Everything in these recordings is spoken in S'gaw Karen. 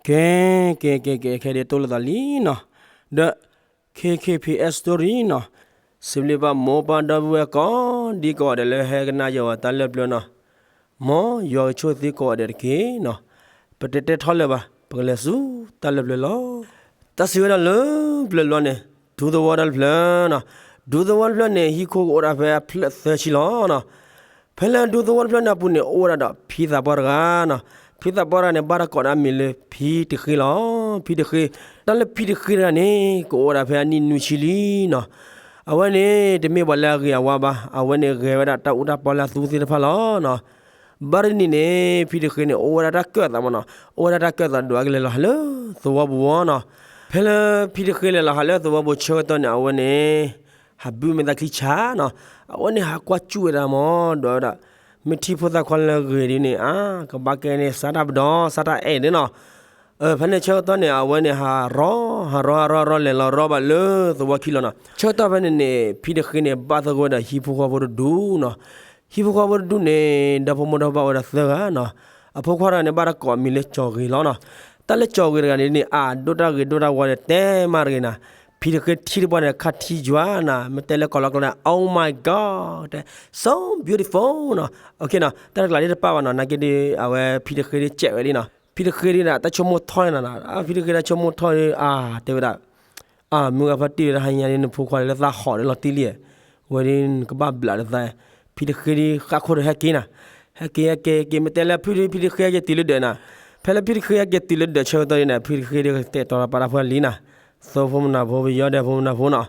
ကဲ ကဲ ကဲ ကဲ ခဲဒုးတိၢ်လိာ်သးလံနီၤ, ဒီး ခ့ခ့ဖံအဲၣ် story နီၤ, စံးဘျုးဘၣ်မိၢ်ပၢ်ဒီပုၢ်ဝဲၢ်ကိးဒံကိးဂၤဒဲး လၢဟဲကနၣ်ယဝဲတၢ်လၢပျၢၤနီၤ, မ်ယွၤကဆိၣ်ဂ့ၤသုကိးဂၤဒဲးတက့ၢ်နီၤ, ပတတဲထီၣ်လၢၤဘၣ် ပကလဲၤဆူတၢ်လၢပျၢၤလီၤ. တၢ်စံးဝဲဒၣ်လၢပျၢၤလီၤန့ၣ် ဒူသဝီတၢ်လၢပျၢၤနီၤ, ဒူသဝီတၢ်လၢပျၢၤန့ၣ် ဟံၣ်ခိၣ်ကအိၣ်ဒၣ်ဖဲအဖျၢၣ်သၢဆံလီၤနီၤ. ဖဲလၢဒူသဝီတၢ်လၢပျၢၤန့ၣ်အပူၤန့ၣ် အိၣ်ဝဲဒၣ်ဒီးဖံသးပှၢ်တဂၤနီၤ, ဖံသးပှၢ်တဂၤန့ၣ် ဘၣ်တၢ်ကိးဒၣ်အမံၤလၢဖံတဃ့လီၤ. ဖံတဃ့, တၢ်လၢဖံတဃ့တဂၤန့ၣ် ကအိၣ်ဝဲဒၣ်ဖဲအနံၣ်နွံဆံလံနီၤ. အဝဲန့ၣ် တမ့ၢ်ပှၤလၢအဂ့ၤအဝါဘၣ်, အဝဲန့ၣ်ဂဲၤဝဲဒၣ်တၢ်အူတၢ်ပီလၢအသူသ့ၣ်တဖၣ်လီၤနီၤ. ဘၣ်တနံၤန့ၣ် ဖံတဃ့န့ၣ် အိၣ်ဝဲဒၣ်တၢ်ကၢၣ်သးမးနီၤ, အိၣ်ဝဲဒၣ်တၢ်ကၢၣ်သးဒီးအကလဲၤလီၤဟးလၢသဝီပူၤဝဲနီၤ. ဖဲလၢဖံတဃ့လဲၤလီၤဟးလၢသဝီပူၤဆၢကတီၢ်န့ၣ် အဝဲန့ၣ် ဟးဘုၣ်မဲာ်သၣ်ချံဆါနီၤ, အဝဲန့ၣ်ဟးကွၢ်စူၣ်ဝဲဒၣ်မး ဒီးဝဲဒၣ် မ့ၢ်ထံၣ်ဖိသၣ်ခွါလၢအဂ့ၤဒ်န့ၣ် အါ ကဘၣ်ကဲန့ၣ် စးတၢ်ပဒီ စးတၢ်အဲၣ်န့ၣ်နီၤ. ဖဲန့ၣ်ဆၢကတီၢ်န့ၣ် အဝဲန့ၣ်ဟးရီ ဟးရီ ဟးရီ ဟးရီ လဲၤလီၤရီဘၣ်လၢသဝီခံလီၤနီၤ. ဆၢကတီၢ်ဖဲန့ၣ်န့ၣ် ဖံတဃ့န့ၣ် ဘၣ်သဂၢၢ်ဝဲဒီးဟံၣ်ဖိဃီဖိတဒူနီၤ. ဟံၣ်ဖိဃီဖိတဒူန့ၣ် ဒီဖိမိၢ်ဒီပၢ်အိၣ်ဝဲဒၣ်သၢဂၤနီၤ. အဖိခွါတဂၤန့ၣ် ဘၣ်တၢ်ကိးအမံၤလၢကၠီၤဂ့ၤလီၤနီၤ. တၢ်လၢကၠီၤဂ့ၤတဂၤန့ၣ်န့ၣ် အဒိၣ်တၢ်ဂ့ၤဒိၣ်တၢ်ဝါဒီးတဲမးတဂ့ၤနီၤ. ဖံတဃ့ထံၣ်တပှၢ်န့ၣ် ခါထံယွၤနီၤ, မ့ၢ်တဲလၢကီၢ်လီၤကျိာ်န့ၣ် Oh my God, so beautiful နီၤ. အ so beautiful နီၤ. အ okay နီၤ, တၢ်တကျးဒ်တပၣ်ဘၣ်နီၤ, နာ်က့ဒ်အဝဲဖံတဃ့ဒ်စဲးဝဲလံနီၤ. ဖံတဃ့ဒ်န့ၣ် တၢ်ဆိကမိၣ်ထီၣ်န့ၣ်နီၤ, ဖံတဃ့တၢ်ဆိကမိၣ်ထီၣ်ဒ် အါ တဲဝဲဒၣ် အါ မုၢ်ဂၤဖါတံၢ်ဝဲဒၣ်ဟါညါဒ်နဖိခွါလၢသးဟီၣ်ဒီးလီၤတံၢ်လံ, ဝဲဒ်နကဘၣ်ဘျးလၢသး, ဖံတဃ့ဒ်ဃၣ်ခိၣ်ဒီးဟဲက့ၤနီၤ. ဟဲက့ၤ ဟဲက့ၤ ဟဲက့ၤ မ့ၢ်တဲလၢဖံတဃ့ ဖံတဃ့ဟဲက့ၤတုၤလၢဒၢးနီၤ. ဖဲလၢဖံတဃ့ဟဲက့ၤတုၤလၢဒၢးဆၢကတီၢ်ဒ်န့ၣ် ဖံတဃ့ဒ်ကတဲာ်တီၤပာ်တၢ်ဖိလံနီၤ. သိဖိမုၢ်နၤဖိ ပယီၤဒဲးဖိမုၢ်နၤဖိနီၤ,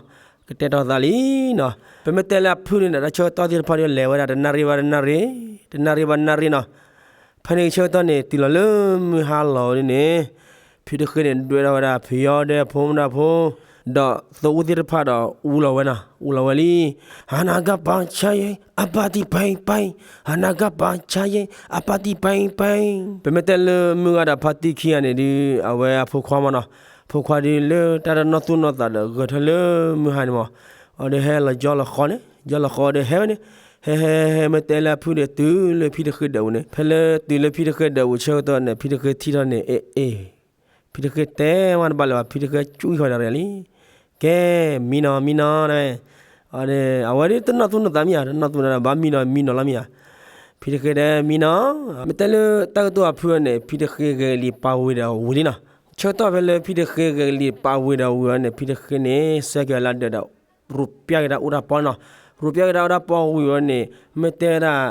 ကတဲာ်တီၤသးလံနီၤ. ပမ့ၢ်တဲလၢအဖုၣ်န့ၣ်ဒီး တၢ်ဆၢကတီၢ်သ့ၣ်တဖၣ်ဒီးလဲၤဝဲဒၣ်တနၣ်ရံၣ်ဘၣ်တနၣ်ရံၣ်, တနၣ်ရံၣ်ဘၣ်တနၣ်ရံၣ်နီၤ. ဖဲန့ၣ်ဆၢကတီၢ်န့ၣ် တုၤလီၤလၢမုၢ်ဟါလီၤဒ်န့ၣ် ဖံတဃ့န့ၣ် ဒွဲၣ်ထီၣ်ဝဲဒၣ် ဖယီဒဲးဖိမုၢ်နၤဖိ ဒီးသဝီသ့ၣ်တဖၣ်ဒီးအူလီၤဝဲနီၤ, အူလီၤဝဲလံ. ဟါနၤကပၤဆါယဲ အပၢ်တံၢ်ပၢ်ပၢ်, ဟါနၤကပၤဆါယဲ အပၢ်တံၢ်ပၢ်ပၢ်. ပမ့ၢ်တဲလၢမုၢ်ဂၤဒီးဖါတံၢ်ခံဂၤန့ၣ်ဒ် အဝဲအဖိခွါမးနီၤ, ဖိခွါဒ်လၢတၢ်တနီၢ်သူၣ်နီၢ်သးဒီး ဂဲၤထီၣ်လၢမုၢ်ဟါန့ၣ်မး, အဝဲဒီးဟဲလီၤယီလီၤဃီန့ၣ်, ယီလီၤဃီဒီးဟဲဝဲန့ၣ်, ဟဲဟဲဟဲ မ့ၢ်တဲလၢအဖုၣ်န့ၣ် တုၤလၢဖံတဃ့ဒၢးပူၤန့ၣ်, ဖဲလၢတုၤလၢဖံတဃ့ဒၢးပူၤဆၢကတီၢ်န့ၣ် ဖံတဃ့ထံၣ်ထီၣ်န့ၣ် အ့ၣ်အ့ၣ် ဖံတဃ့တဲမးတဘၣ်လၢၤဘၣ်, ဖံတဃ့ကွံဃီၤဒီးရၤလံ. ကဲ မံနီၤ မံနီၤ, အဝဲဒ်တနီၢ်သူၣ်နီၢ်သးမ့ၢ်ဧါ, တနီၢ်သူၣ်နီၢ်သးဘၣ် မံနီၤ မံနီၤလီၤမ့ၢ်ဧါ. ဖံတဃ့တဲမံနီၤ, မ့ၢ်တဲလၢတၢ်ကတိၤအဖုၣ်န့ၣ် ဖံတဃ့ဂဲၤကလံၤပာ်ဝံၤဒီးဝံၤလံနီၤ. ဆၢကတီၢ်ဖဲလၢဖံတဃ့ဂဲၤကလံၤပာ်ဝံၤဒီးဝံၤအီၤန့ၣ် ဖံတဃ့န့ၣ် ဆဲးက့ၤလၢဒၢးဒီး ရူးပျၢ်က့ၤတၢ်အူတၢ်ပီနီၤ. ရူးပျၢ်က့ၤတၢ်အူတၢ်ပီဝံၤအီၤန့ၣ် မ့ၢ်တဲဝဲဒၣ်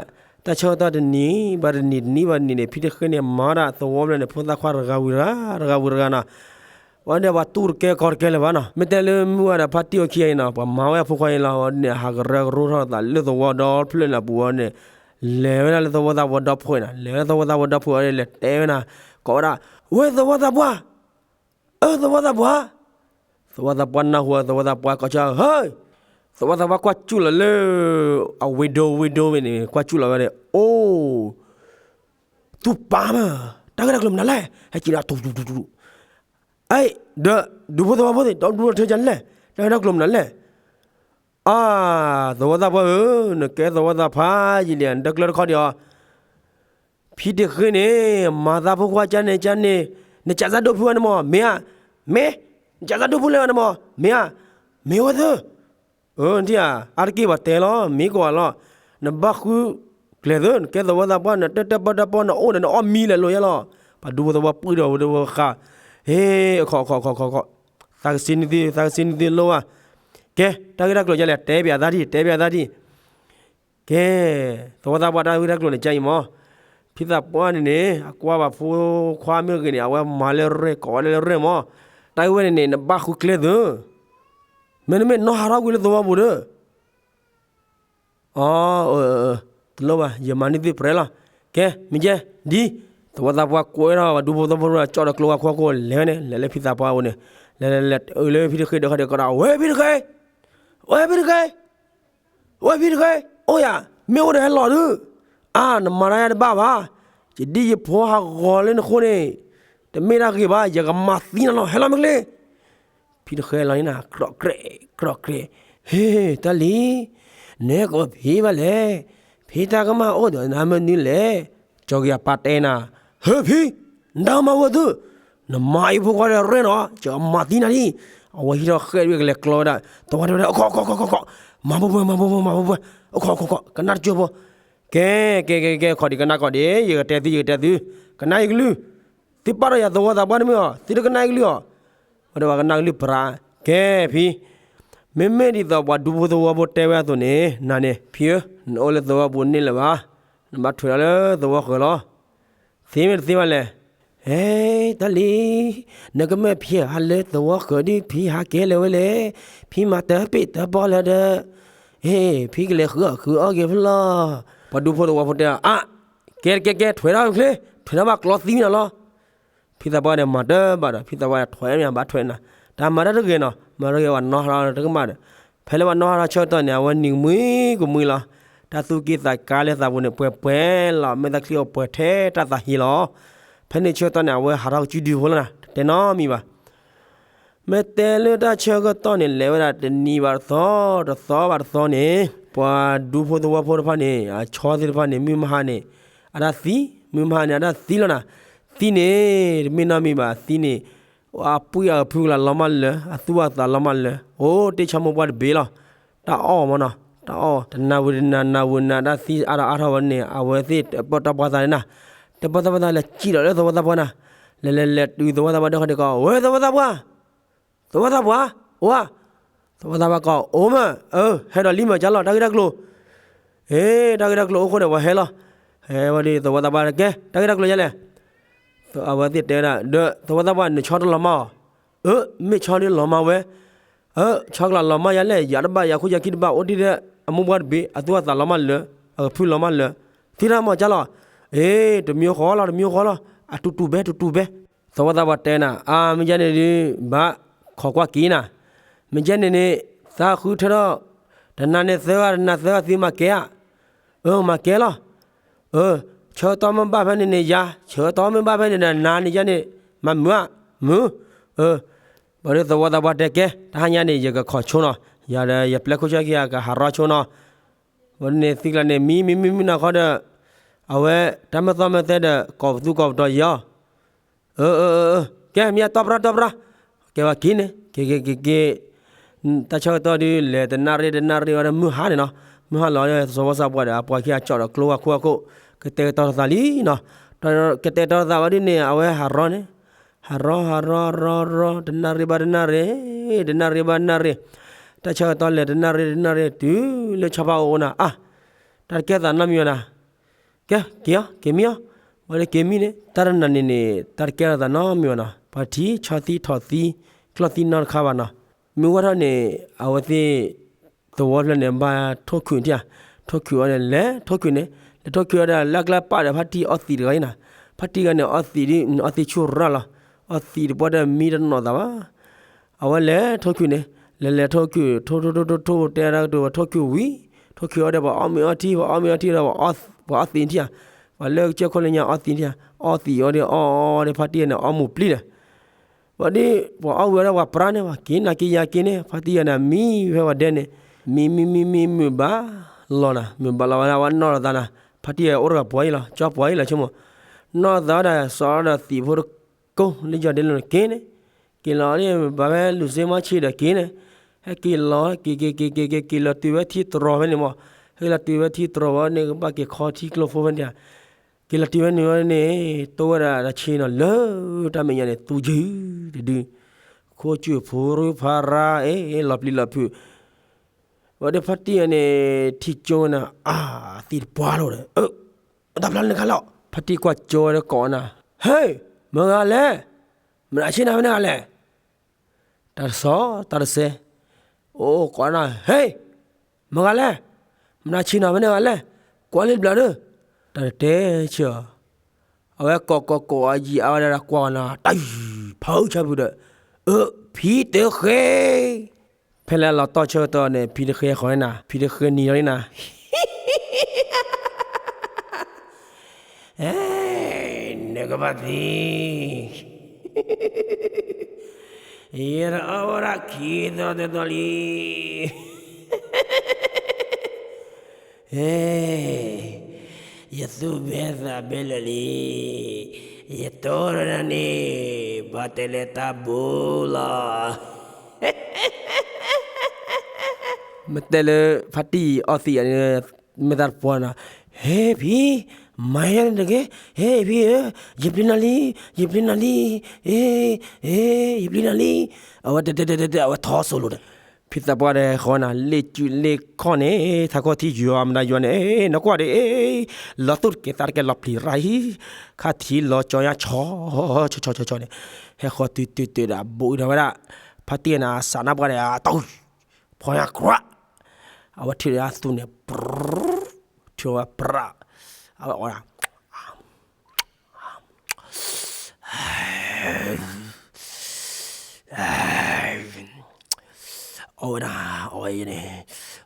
တၢ်ဆၢကတီၢ်တနံၤဘၣ်တနံၤ တနံၤဘၣ်တနံၤန့ၣ် ဖံတဃ့န့ၣ် မၤဒၣ်သဝီဖျၢၣ်န့ၣ် ဖိသၣ်ခွါတဂၤဝံၤတဂၤ တဂၤဝံၤတဂၤနီၤ. ဝဲန့ၣ်ပှၤတူၢ်တကဲကီတကဲလၢၤဘၣ်နီၤ. မ့ၢ်တဲလၢမုၢ်ဂၤဒီးဖါတံၢ်အခံဂၤအံၤနီၤ ပှၤမၤဝဲအဖိခွါအံၤလီၤ. ဝဲန့ၣ် ဟးကရၢကရိထီၣ်သးလၢသဝီဒီဖျၢၣ်န့ၣ်ပူၤဝဲန့ၣ် လဲၤဝဲဒၣ်လၢသဝီသးပှၢ်ဒီဖှဲးနီၤ. လဲၤဝဲလၢသဝီသးပှၢ်ဒီဖှဲးဝဲန့ၣ် လဲၤတဲဝဲနီၤ, ကိးဝဲဒၣ်, ဝဲသဝီသးပှၢ် အၢ သဝီသးပှၢ်, သဝီသးပှၢ်နၢ်ဟူ သဝီသးပှၢ်ကိးဆၢ ဟဲ, သဝီသးပှၢ်ကွၢ်စူၣ်လီၤလၢ အဝ့ၢ်ဒိဝ့ၢ်ဒိဝဲန့ၣ် ကွၢ်စူၣ်လီၤဝဲန့ၣ် အိၣ် သူၣ်ပာ်မး, တၢ်ဂ့ၢ်တၢ်ကျိၤမနုၤလဲၣ်, ဟဲက့ၤဒီးတူၢ်တူၢ်တူၢ်တူၢ်, အဲ ဒီး ဒူဖိသဝီဖိသ့ၣ် ဒီဒူထၢကလဲၣ်, တၢ်ဂ့ၢ်တၢ်ကျိၤမနုၤလဲၣ်. အါ သဝီသးပှၢ်ဧၢ, နကဲသဝီသးပှၢ်ယံာ်လံဧါ, နတကျၢတခီဒံးအီၤ ဖံတဃ့န့ၣ် မၤသးဖိခွါကန့ၣ်ကန့ၣ်, နကးစၢ်ဒိၣ်ဖုအီၤန့ၣ်မး မ့ၢ်ဧါ, မ့ၢ်, နကးစၢ်ဒိၣ်ဖုလဲၣ်အီၤန့ၣ်မး မ့ၢ်ဧါ, မ့ၢ်ဝဲသ့ၣ်, အၢ နထံၣ်ဧါ, အါတက့ၢ်ပှၤတဲလီၤ မ့ၢ်ကီးလီၤ, နဘၣ်ဃုကျဲၤသ့ၣ် နကဲသဝီသးပှၢ် နတၢ်တၢ်ပီၢ်တၢ်ပီၢ် နအိၣ်ဒီးနအီၣ်မံလဲၣ်လိာ်ယဲလီၤ, ပှၤဒူဖိသဝီပှၢ်ဒီးဝဲတဝဲဃာ်, ဟ့ အခီခီခီခီခီ, သးကစံနသု သးကစံနသုလိၣ်ဘၣ်, ကဲ တၢ်ဂ့ၢ်တၢ်ကျိၤကလဲၣ် တဲပၠးသးဒံး တဲပၠးသးဒံး ကဲ သဝီသးပှၢ်တၢ်ဂ့ၢ်တၢ်ကျိၤန့ၣ် ကါအံၤမး, ဖံသးပှၢ်န့ၣ်န့ၣ် အကွၢ်ဘၣ်ဖိခွါမ့ၢ်ဂ့ၤန့ၣ် အဝဲမၤလၢရဲၣ် ကိးဝဲဒၣ်လၢရဲၣ်မး, တၢ်ဂ့ၢ်ဝဲန့ၣ်န့ၣ် နဘၣ်ဃုကျဲၤသ့ၣ်, မ့တမ့ၢ်နီၢ်ဟးထီၣ်ကွံာ်လၢသဝီပူၤဒီး အၢ တလိၣ်ဘၣ် ယမၤန့ၢ်သုပြဲလီၤ, ကဲ မ့ၢ်ကဲ ဒ် သဝီသးပှၢ်ကွဲထီၣ် ပှၤဒူဖိသဝီဖိ ကၠီၣ်ဒီးကျိဝါခွါခိၣ်လဲၤဝဲန့ၣ် လဲၤလၢဖံသးပှၢ်အအိၣ်န့ၣ်, လဲၤလဲၤလဲၤ အၢ လၢဖံတဃ့ဒီးဃီဒီးကိးဒီး ဝဲဖံတဃ့, ဝဲဖံတဃ့ ဝဲဖံတဃ့, အိၣ်ယၤ, မ့ၢ်အိၣ်ဒီးဟဲလီၤဒုး, အါ နမၤတၢ်ယၤတဘၣ်ဘၣ်, ယဒ်ယဖိဟးဂီၤလၢနဃိန့ၣ်, တမ့ၢ်တၢ်ဂ့ၤဘၣ် ယကမၤသံနၤလီၤ ဟဲလီၤမ့ၢ်ကျ့ ဖံတဃ့လီၤန့ၣ် ကြၢးကြဲး ကြၢးကြဲး, ဟ့ တၢ်လံ, နဟဲကိးဖံဘၣ်လဲၣ်, ဖံတၢ်ကမၣ်အိၣ်ဒီးနၤမနုၤလဲၣ်, ကၠီက့ၤအပၢ်တဲနၤ, ဟ့ ဖံ, နတၢ်ကမၣ်အိၣ်သု, နမၤအံၤဖိခွါဒီးရဲၣ်နီၤ, ယမၤသံနၤလံ. အဝဲဟံးထီၣ်ဃဲၣ်ဒ်ကလဲၤကျီဝဲဒၣ်, သဝီတဲဝဲဒၣ် အခီခီခီခီခီ, မၤဖိဖိ မၤဖိဖိ မၤဖိဖိ, အခီခီခီ, ကနၣ်တကၠိဖိ, ကဲ ကဲ ကဲ ကဲ ခီၣ်ဒံးကနၣ်ခီၣ်ဒံး, ယကတဲသု ယကတဲသု, ကနၣ်ယကလုၢ်, သုပာ်ထီၣ်ယၤသဝီသးပှၢ်တမုာ်အီၤ, သုတကနၣ်ယကလုၢ်အီၤ, ဝဲဒၣ်ပှၤကနၣ်ကလုၢ်ပြး, ကဲဖံ မ့မ့ၢ်ဒ်သိးပှၤဒူဖိသဝီဖိတဲဝဲအသိးန့ၣ် နၤန့ၣ် ဖံဧၢ, နအိၣ်လၢသဝီပူၤန့ၣ်လၢၤဘၣ်, နဘၣ်ထွဲဒီးလၢသဝီဃၢၤလီၤ. သ့မ့ၢ်တသ့ဘၣ်လဲၣ်. ဟဲ တၢ်လံ, နကမၢဖံဟးလၢသဝီဃၢၤဒ်ဖံဟးကဲလၢၤဝဲလဲၣ်, ဖံမၤတပ့ၢ်တပီလၢၤဒီး, ဟ့ၣ် ဖံကလဲၤဃုအီၣ်ဃုအီၣ်က့ၤဖဲလီၤ. ပှၤဒူဖိသဝီဖိတဲအီၤ အါ, ကဲကဲကဲ ထွဲထီၣ်ချ့, ထွဲထီၣ်ဘၣ်ကျီသံမ့ၢ်နီၤလီၤ. ဖံသးပှၢ်န့ၣ်မၤတဘၣ်ဒီး ဖံသးပှၢ်ထွဲမ့ၢ်ဘၣ်ထွဲနၤ, တၢ်မၤတၢ်တဂ့ၤနီၤ, မၤတဂ့ၤဝဲနီၤ တကမၣ်ဒီး, ဖဲလၢပှၤနီၣ်ဟးထီၣ်ဆၢကတီၢ်န့ၣ် အဝဲနံၤကမှံကမှံလီၤ. တၢ်သူၣ်က့ၣ်သးကါလၢသးပူၤန့ၣ် ပှဲၤပှဲၤလီၤ, မဲာ်သၣ်ချံအိၣ်ပှဲၤထဲတၢ်သးဟ့လီၤ. ဖဲန့ၣ်ဆၢကတီၢ်န့ၣ် အဝဲဟးထီၣ်ကစုဒုဖိလီၤနၤ, တတဲနီတမံၤဘၣ်. မ့ၢ်တဲလၢတၢ်ဆၢကတီၢ်န့ၣ် လဲၤဝဲဒၣ်တနံၤဘၣ်တသီ, တသီဘၣ်တသီန့ၣ် ပှၤဒူဖိသဝီဖိတဖၣ်န့ၣ် အဆီသ့ၣ်တဖၣ်န့ၣ် မုၢ်မဟါန့ၣ် အတၢ်သံ, မုၢ်မဟါန့ၣ် အတၢ်သံလီၤနၤ. သံန့ၣ် တမ့ၢ်နီတမံၤဘၣ်, သံန့ၣ် အပှံၢ်အဖုကလၤလီၤမးလၢာ်, အသူၣ်အသးလီၤမးလၢာ်, အိၣ်တ့ၢ်ဆၣ်မိၢ်ပှၢ်တဘ့ၣ်လီၤ. တၢ်အီၣ်မးနီၤ, တၢ်အီၣ်, တနၤဝံၤတနၤ နၤဝံၤနၤ တၢ်သံအါထီၣ်အါထီၣ်ဝဲန့ၣ် အဝဲသ့ၣ်တပီၢ်တၢ်ပှၢ်သးန့ၣ်နၤ, တပီၢ်တၢ်ပှၢ်သးလဲၤစံၣ်ဒီးလၢသဝီသးပှၢ်နၤ, လဲၤလဲၤလဲၤတုၤသဝီသးပှၢ်ဒီး ခီဒံးကီး ဝဲသဝီသးပှၢ်, သဝီသးပှၢ်, အိၣ်ဧါ, သဝီသးပှၢ်ကီး အိၣ်မး, အၢ ဟဲဒီးလံမး ကၢ်လီၤ တၢ်ဂ့ၢ်တၢ်ကျိၤ, အ့ တၢ်ဂ့ၢ်တၢ်ကျိၤအိၣ်ဃိဒီး ပှၤဟဲလီၤ. ဟဲဝဲဒီး သဝီသးပှၢ်တဲ ကဲ တၢ်ဂ့ၢ်တၢ်ကျိၤယါလဲၣ်. အဝဲသ့ၣ်တဲဝဲဒၣ် ဒီးသဝီသးပှၢ် နဆီတလီၤမၢ်အီၤ, အၢ မ့ၢ်ဆီဒ်လီၤမၢ်ဝဲ, အၢ ဆီကလၤလီၤမၢ်ယါလဲၣ်, ယၤတဘၣ် ယၤခိၣ်ယၤခံတဘၣ် အိၣ်တ့ၢ်ဒီး အမိၢ်ပှၢ်တဘ့ၣ် အသူၣ်အသးလီၤမၢ်လၢာ်, အကဖုလီၤမၢ်လၢာ်, သံတၢ်မး ကၢ်လီၤ. အ့ တမံၤဃီလီၤ တမံၤဃီလီၤ, အတူတူပဲ တူတူပဲ. သဝီသးပှၢ်တဲနၤ အါ မ့ၢ်ယါန့ၣ်ဒုး ဘၣ်ခိးကွၢ်က့ၤနၤ, မ့ၢ်ယါန့ၣ်န့ၣ် သးဃုထၢထီၣ် တနၤန့ၣ်သၢဂၤ တနၤသၢဂၤ သုမၤကဲဧါ. အၢ မၤကဲလီၤ. အၢ ဆၢကတီၢ်မ့ၢ်ဘၣ်ဖဲန့ၣ်န့ၣ် ယၤ, ဆၢကတီၢ်မ့ၢ်ဘၣ်ဖဲန့ၣ်ဒီး နၤန့ၣ်ယါန့ၣ် မၤမုာ်ဧါ, မုာ်. အၢ ဘၣ်ဒီးသဝီသးပှၢ်တဲ ကဲ တဟါညါန့ၣ် ယကခိးဆိနီၤ, ယၤဒီးယပျဲၢ်ခိၣ်ဆၢခံဂၤ ကဟးရီဆိနီၤ. ဘၣ်ဒီးန့ၣ် သံကျါန့ၣ် မံမံမံမံနီၢ်ခီဒီး အဝဲတၢ်မ့ၢ်သီမ့ၢ်သဲဒီး ကိးပသူကိးပတီၤယီၤ. အၢ အၢ အၢ ကဲ မ့ၢ်အတီပရၢ တီပရၢ, ကဲဝဲက့ၤန့ၣ် က့ၤ က့ၤ က့ၤ က့ၤ, တၢ်ဆၢကတီၢ်ဒုး လဲၤတနၣ်ရံၣ် တနၣ်ရံၣ်ဝဲဒီး မုၢ်ဟါန့ၣ်နီၤ, မုၢ်ဟါလီၤဒီး သဝီသးပှၢ်ဒီး အပှၤခံဂၤကၠီၣ်ဒီးကျိဝဲခိၣ်အခိၣ်, ကတဲာ်ကတီၤတသးလံနီၤ, ကတဲာ်ကတီၤတသးဝဲဒ်န့ၣ် အဝဲဟးရီန့ၣ်, ဟးရီ ဟးရီ ရီ ရီ တနၣ်ရံၣ်ဘၣ်တနၣ်ရံၣ်, တနၣ်ရံၣ်ဘၣ်တနၣ်ရံၣ်, တၢ်ဆၢကတီၢ်လဲၤတနၣ်ရံၣ် တနၣ်ရံၣ် တုၤလၢဆီဖါအိၣ်အိၣ်နၤ, အါ, တၢ်တကဲသးနီတမံၤဘၣ်နၤ ကဲ က့ၤအီၤ က့ၤမံအီၤ, ဝဲဒၣ်က့ၤမံန့ၣ် တၢ်တနၤန့ၣ်န့ၣ် တၢ်တကဲထီၣ်သးနီတမံၤဘၣ်နီၤ, ပှၤထံၣ်ဆီသံထီၣ်သံ ကျီၢ်သံနီတခါဘၣ်နီၤ, မ့ၢ်ဝဲထီၣ်န့ၣ် အဝဲသ့ၣ် သဝီဖျၢၣ်န့ၣ် ဘၣ်ထိၣ်ခုၣ်ထံၣ်ဧါ, ထိၣ်ခုၣ်အီၤန့ၣ် လဲၤထိၣ်ခုၣ်န့ၣ်, လဲၤထိၣ်ခုၣ်အီၤဒီး လၢအကျါပာ်ဒီး ဖါတံၢ်အီသံးတဂၤအံၤနၤ, ဖါတံၢ်ဂၤန့ၣ် အီသံးဒ် အီသံးဆူၣ်ရၣ်လီၤ, အီသံးတပှၢ်ဒီးမံတနီၣ်သးဘၣ် အဝဲလဲၤထိၣ်ခုၣ်န့ၣ်, လဲၤလဲၤထိၣ်ခုၣ် ထိၣ်ထိၣ်ထိၣ်ထိၣ်ထိၣ် တဲဒၣ်ကတိၤ ပှၤထိၣ်ခုၣ်ဝံၤ, ထိၣ်ခုၣ်အီၤဒီး ပှၤအီၣ်မ့ၤအီထံ ပှၤအီၣ်မ့ၤအီထံဒီး ပှၤအီသံးထံၣ်ဧါ, ပှၤလၢကစၢၢ်ခိၣ်လၢညါအီသံးထံၣ်ဧါ, အီသံးအီၤဒီး အီအီဒီး ဖါတံၢ်ဂၤန့ၣ်အီမူၤပျံၤဒီး, ပှၤဒ် ပှၤအီဝံၤအီဒီး ပှၤပြါန့ၣ် ပှၤက့ၤနၤက့ၤယၤက့ၤန့ၣ် ဖါတံၢ်ဂၤန့ၣ် မံဖဲပှၤဒဲန့ၣ်, မံမံမံမံမုာ်ဘၣ်လီၤနၤ, မုာ်ဘၣ်လီၤဝဲဒၣ် ဝဲနီၢ်လီၤသးနၤ, ဖါတံၢ်ဂၤအိၣ်တဂၤပှၤအံၤလီၤ ကၠီပှၤအံၤလီၤဆိကမိၣ်, နီၢ်လီၤသးဝဲဒၣ် စီၤအီၤဒီးသံးဖိတ ကိးလၢယီၤဒ့လိာ်န့ၣ်က့ၤန့ၣ်, က့ၤလီၤန့ၣ် ဘၣ်ဝဲလူၤစ့မီဆံးဒီးက့ၤန့ၣ်, ဟဲက့ၤလီၤ က့ၤက့ၤက့ၤက့ၤက့ၤ က့ၤလီၤတုၤဝဲထံတြီၤဖဲန့ၣ်မး, ဟဲက့ၤလီၤတုၤဝဲထံတြီၤဝဲန့ၣ် ကဘၣ်က့ၤခီထံကျိဖိဖဲန့ၣ်ဧါ, က့ၤလီၤတုၤဝဲန့ၣ်ဝဲန့ၣ် တိၢ်ဝဲဒၣ်တၢ်ဆ့နီၤလၢတၢ်မဲာ်ညါန့ၣ် သူယုၢ်တဒု, ခိၣ်စူၣ်ဖိရူဖးရါ အ့ လီၤပျံၤလီၤဖုး ဝဲဒၣ်ဖါတံၢ်ဂၤန့ၣ် ထံၣ်ကၠိဝဲန့ၣ် အါ သံးတပှၢ်လီၤဒီး အၢ အတၢ်ဖျါလၢနခါလီၤ. ဖါတံၢ်ကွၢ်ကၠိဝဲဒီးကိးနၤ ဟ့ၣ် မတၤဂၤလဲၣ်, မတၤဆ့ၣ်နၤဖဲန့ၣ်ဂၤလဲၣ်. တၢ်တဆီ တၢ်တစဲး, အိၣ်ကိးနၤ ဟ့ၣ် မတၤဂၤလဲၣ်, မတၤဆ့ၣ်နၤဖဲန့ၣ်ဂၤလဲၣ်, ကွၢ်လၢတဘျီဒီး တၢ်တတဲဆၢ အဝဲကိးကိးကိးအယံာ်အါဝဲဒၣ်ဒီးကွၢ်နၤ တၢ်ယုၢ်ဖးအုၣ်ဆၣ်ဖုးဒီး အၢ ဖံတဃ့, ဖဲလၢအလီၤတီၢ်ဆၢကတီၢ်န့ၣ် ဖံတဃ့ဃီၤန့ၢ်နၤ ဖံတဃ့နံၤလီၤန့ၢ်နၤ နကဘၣ်သံ, ယတအီၣ်ဝဲဒၣ်ခံသီသၢသီလံ. ယသူၣ်ဘဲသးဘဲလၢာ်လံ. ယတိၢ်ရနၤန့ၣ် ဘၣ်တဲလၢတၢ်ဘိလီၤ. မ့ၢ်တဲလၢ ဖါတံၢ်အီသံးအန့ၣ် မ့ၢ်တၢ်တပှၢ်နီၤ, ဟ့ ဖံ, မၤယါန့ၣ်တဂ့ၤ, ဟ့ ဖံဧၢ, ယပျံၤနၤလံ, ယပျံၤနၤလံ, ဟ့, ဟ့, ယပျံၤနၤလံ, အဝဲတဲတဲတဲတဲ အဝဲထီၣ်စိၤလိာ်ဒီး ဖံသးပှၢ်ဒီးဃီနၤ လ့ၣ်ကူလ့ၣ်ခီၣ်န့ၣ် ထးခိၣ်ထံယွၤမတၤယွၤန့ၣ် နကွၢ်ဒီး လီၤသူၣ်တကဲသးတကဲလီၤပျံၤရၣ်ဟံၣ်, ခါထံလီၤကၠီညါဆီ ဆီဆီဆီဆီန့ၣ်, ဟဲဃီၤတုၤတုၤတုၤဒီး အဘူးအံၤဒီးဝဲဒၣ်, ဖါတံၢ်နၤ စးနါပှၢ်ဒီး အတီၢ်, ဖီညါကြၢး, အဝဲထံၣ်ဒီးအသူန့ၣ် ထံၣ်ဝဲပြး, အဝဲအီၣ်ဒၣ် အီၣ်ဝဲဒၣ်, အီၣ်ဝဲန့ၣ်,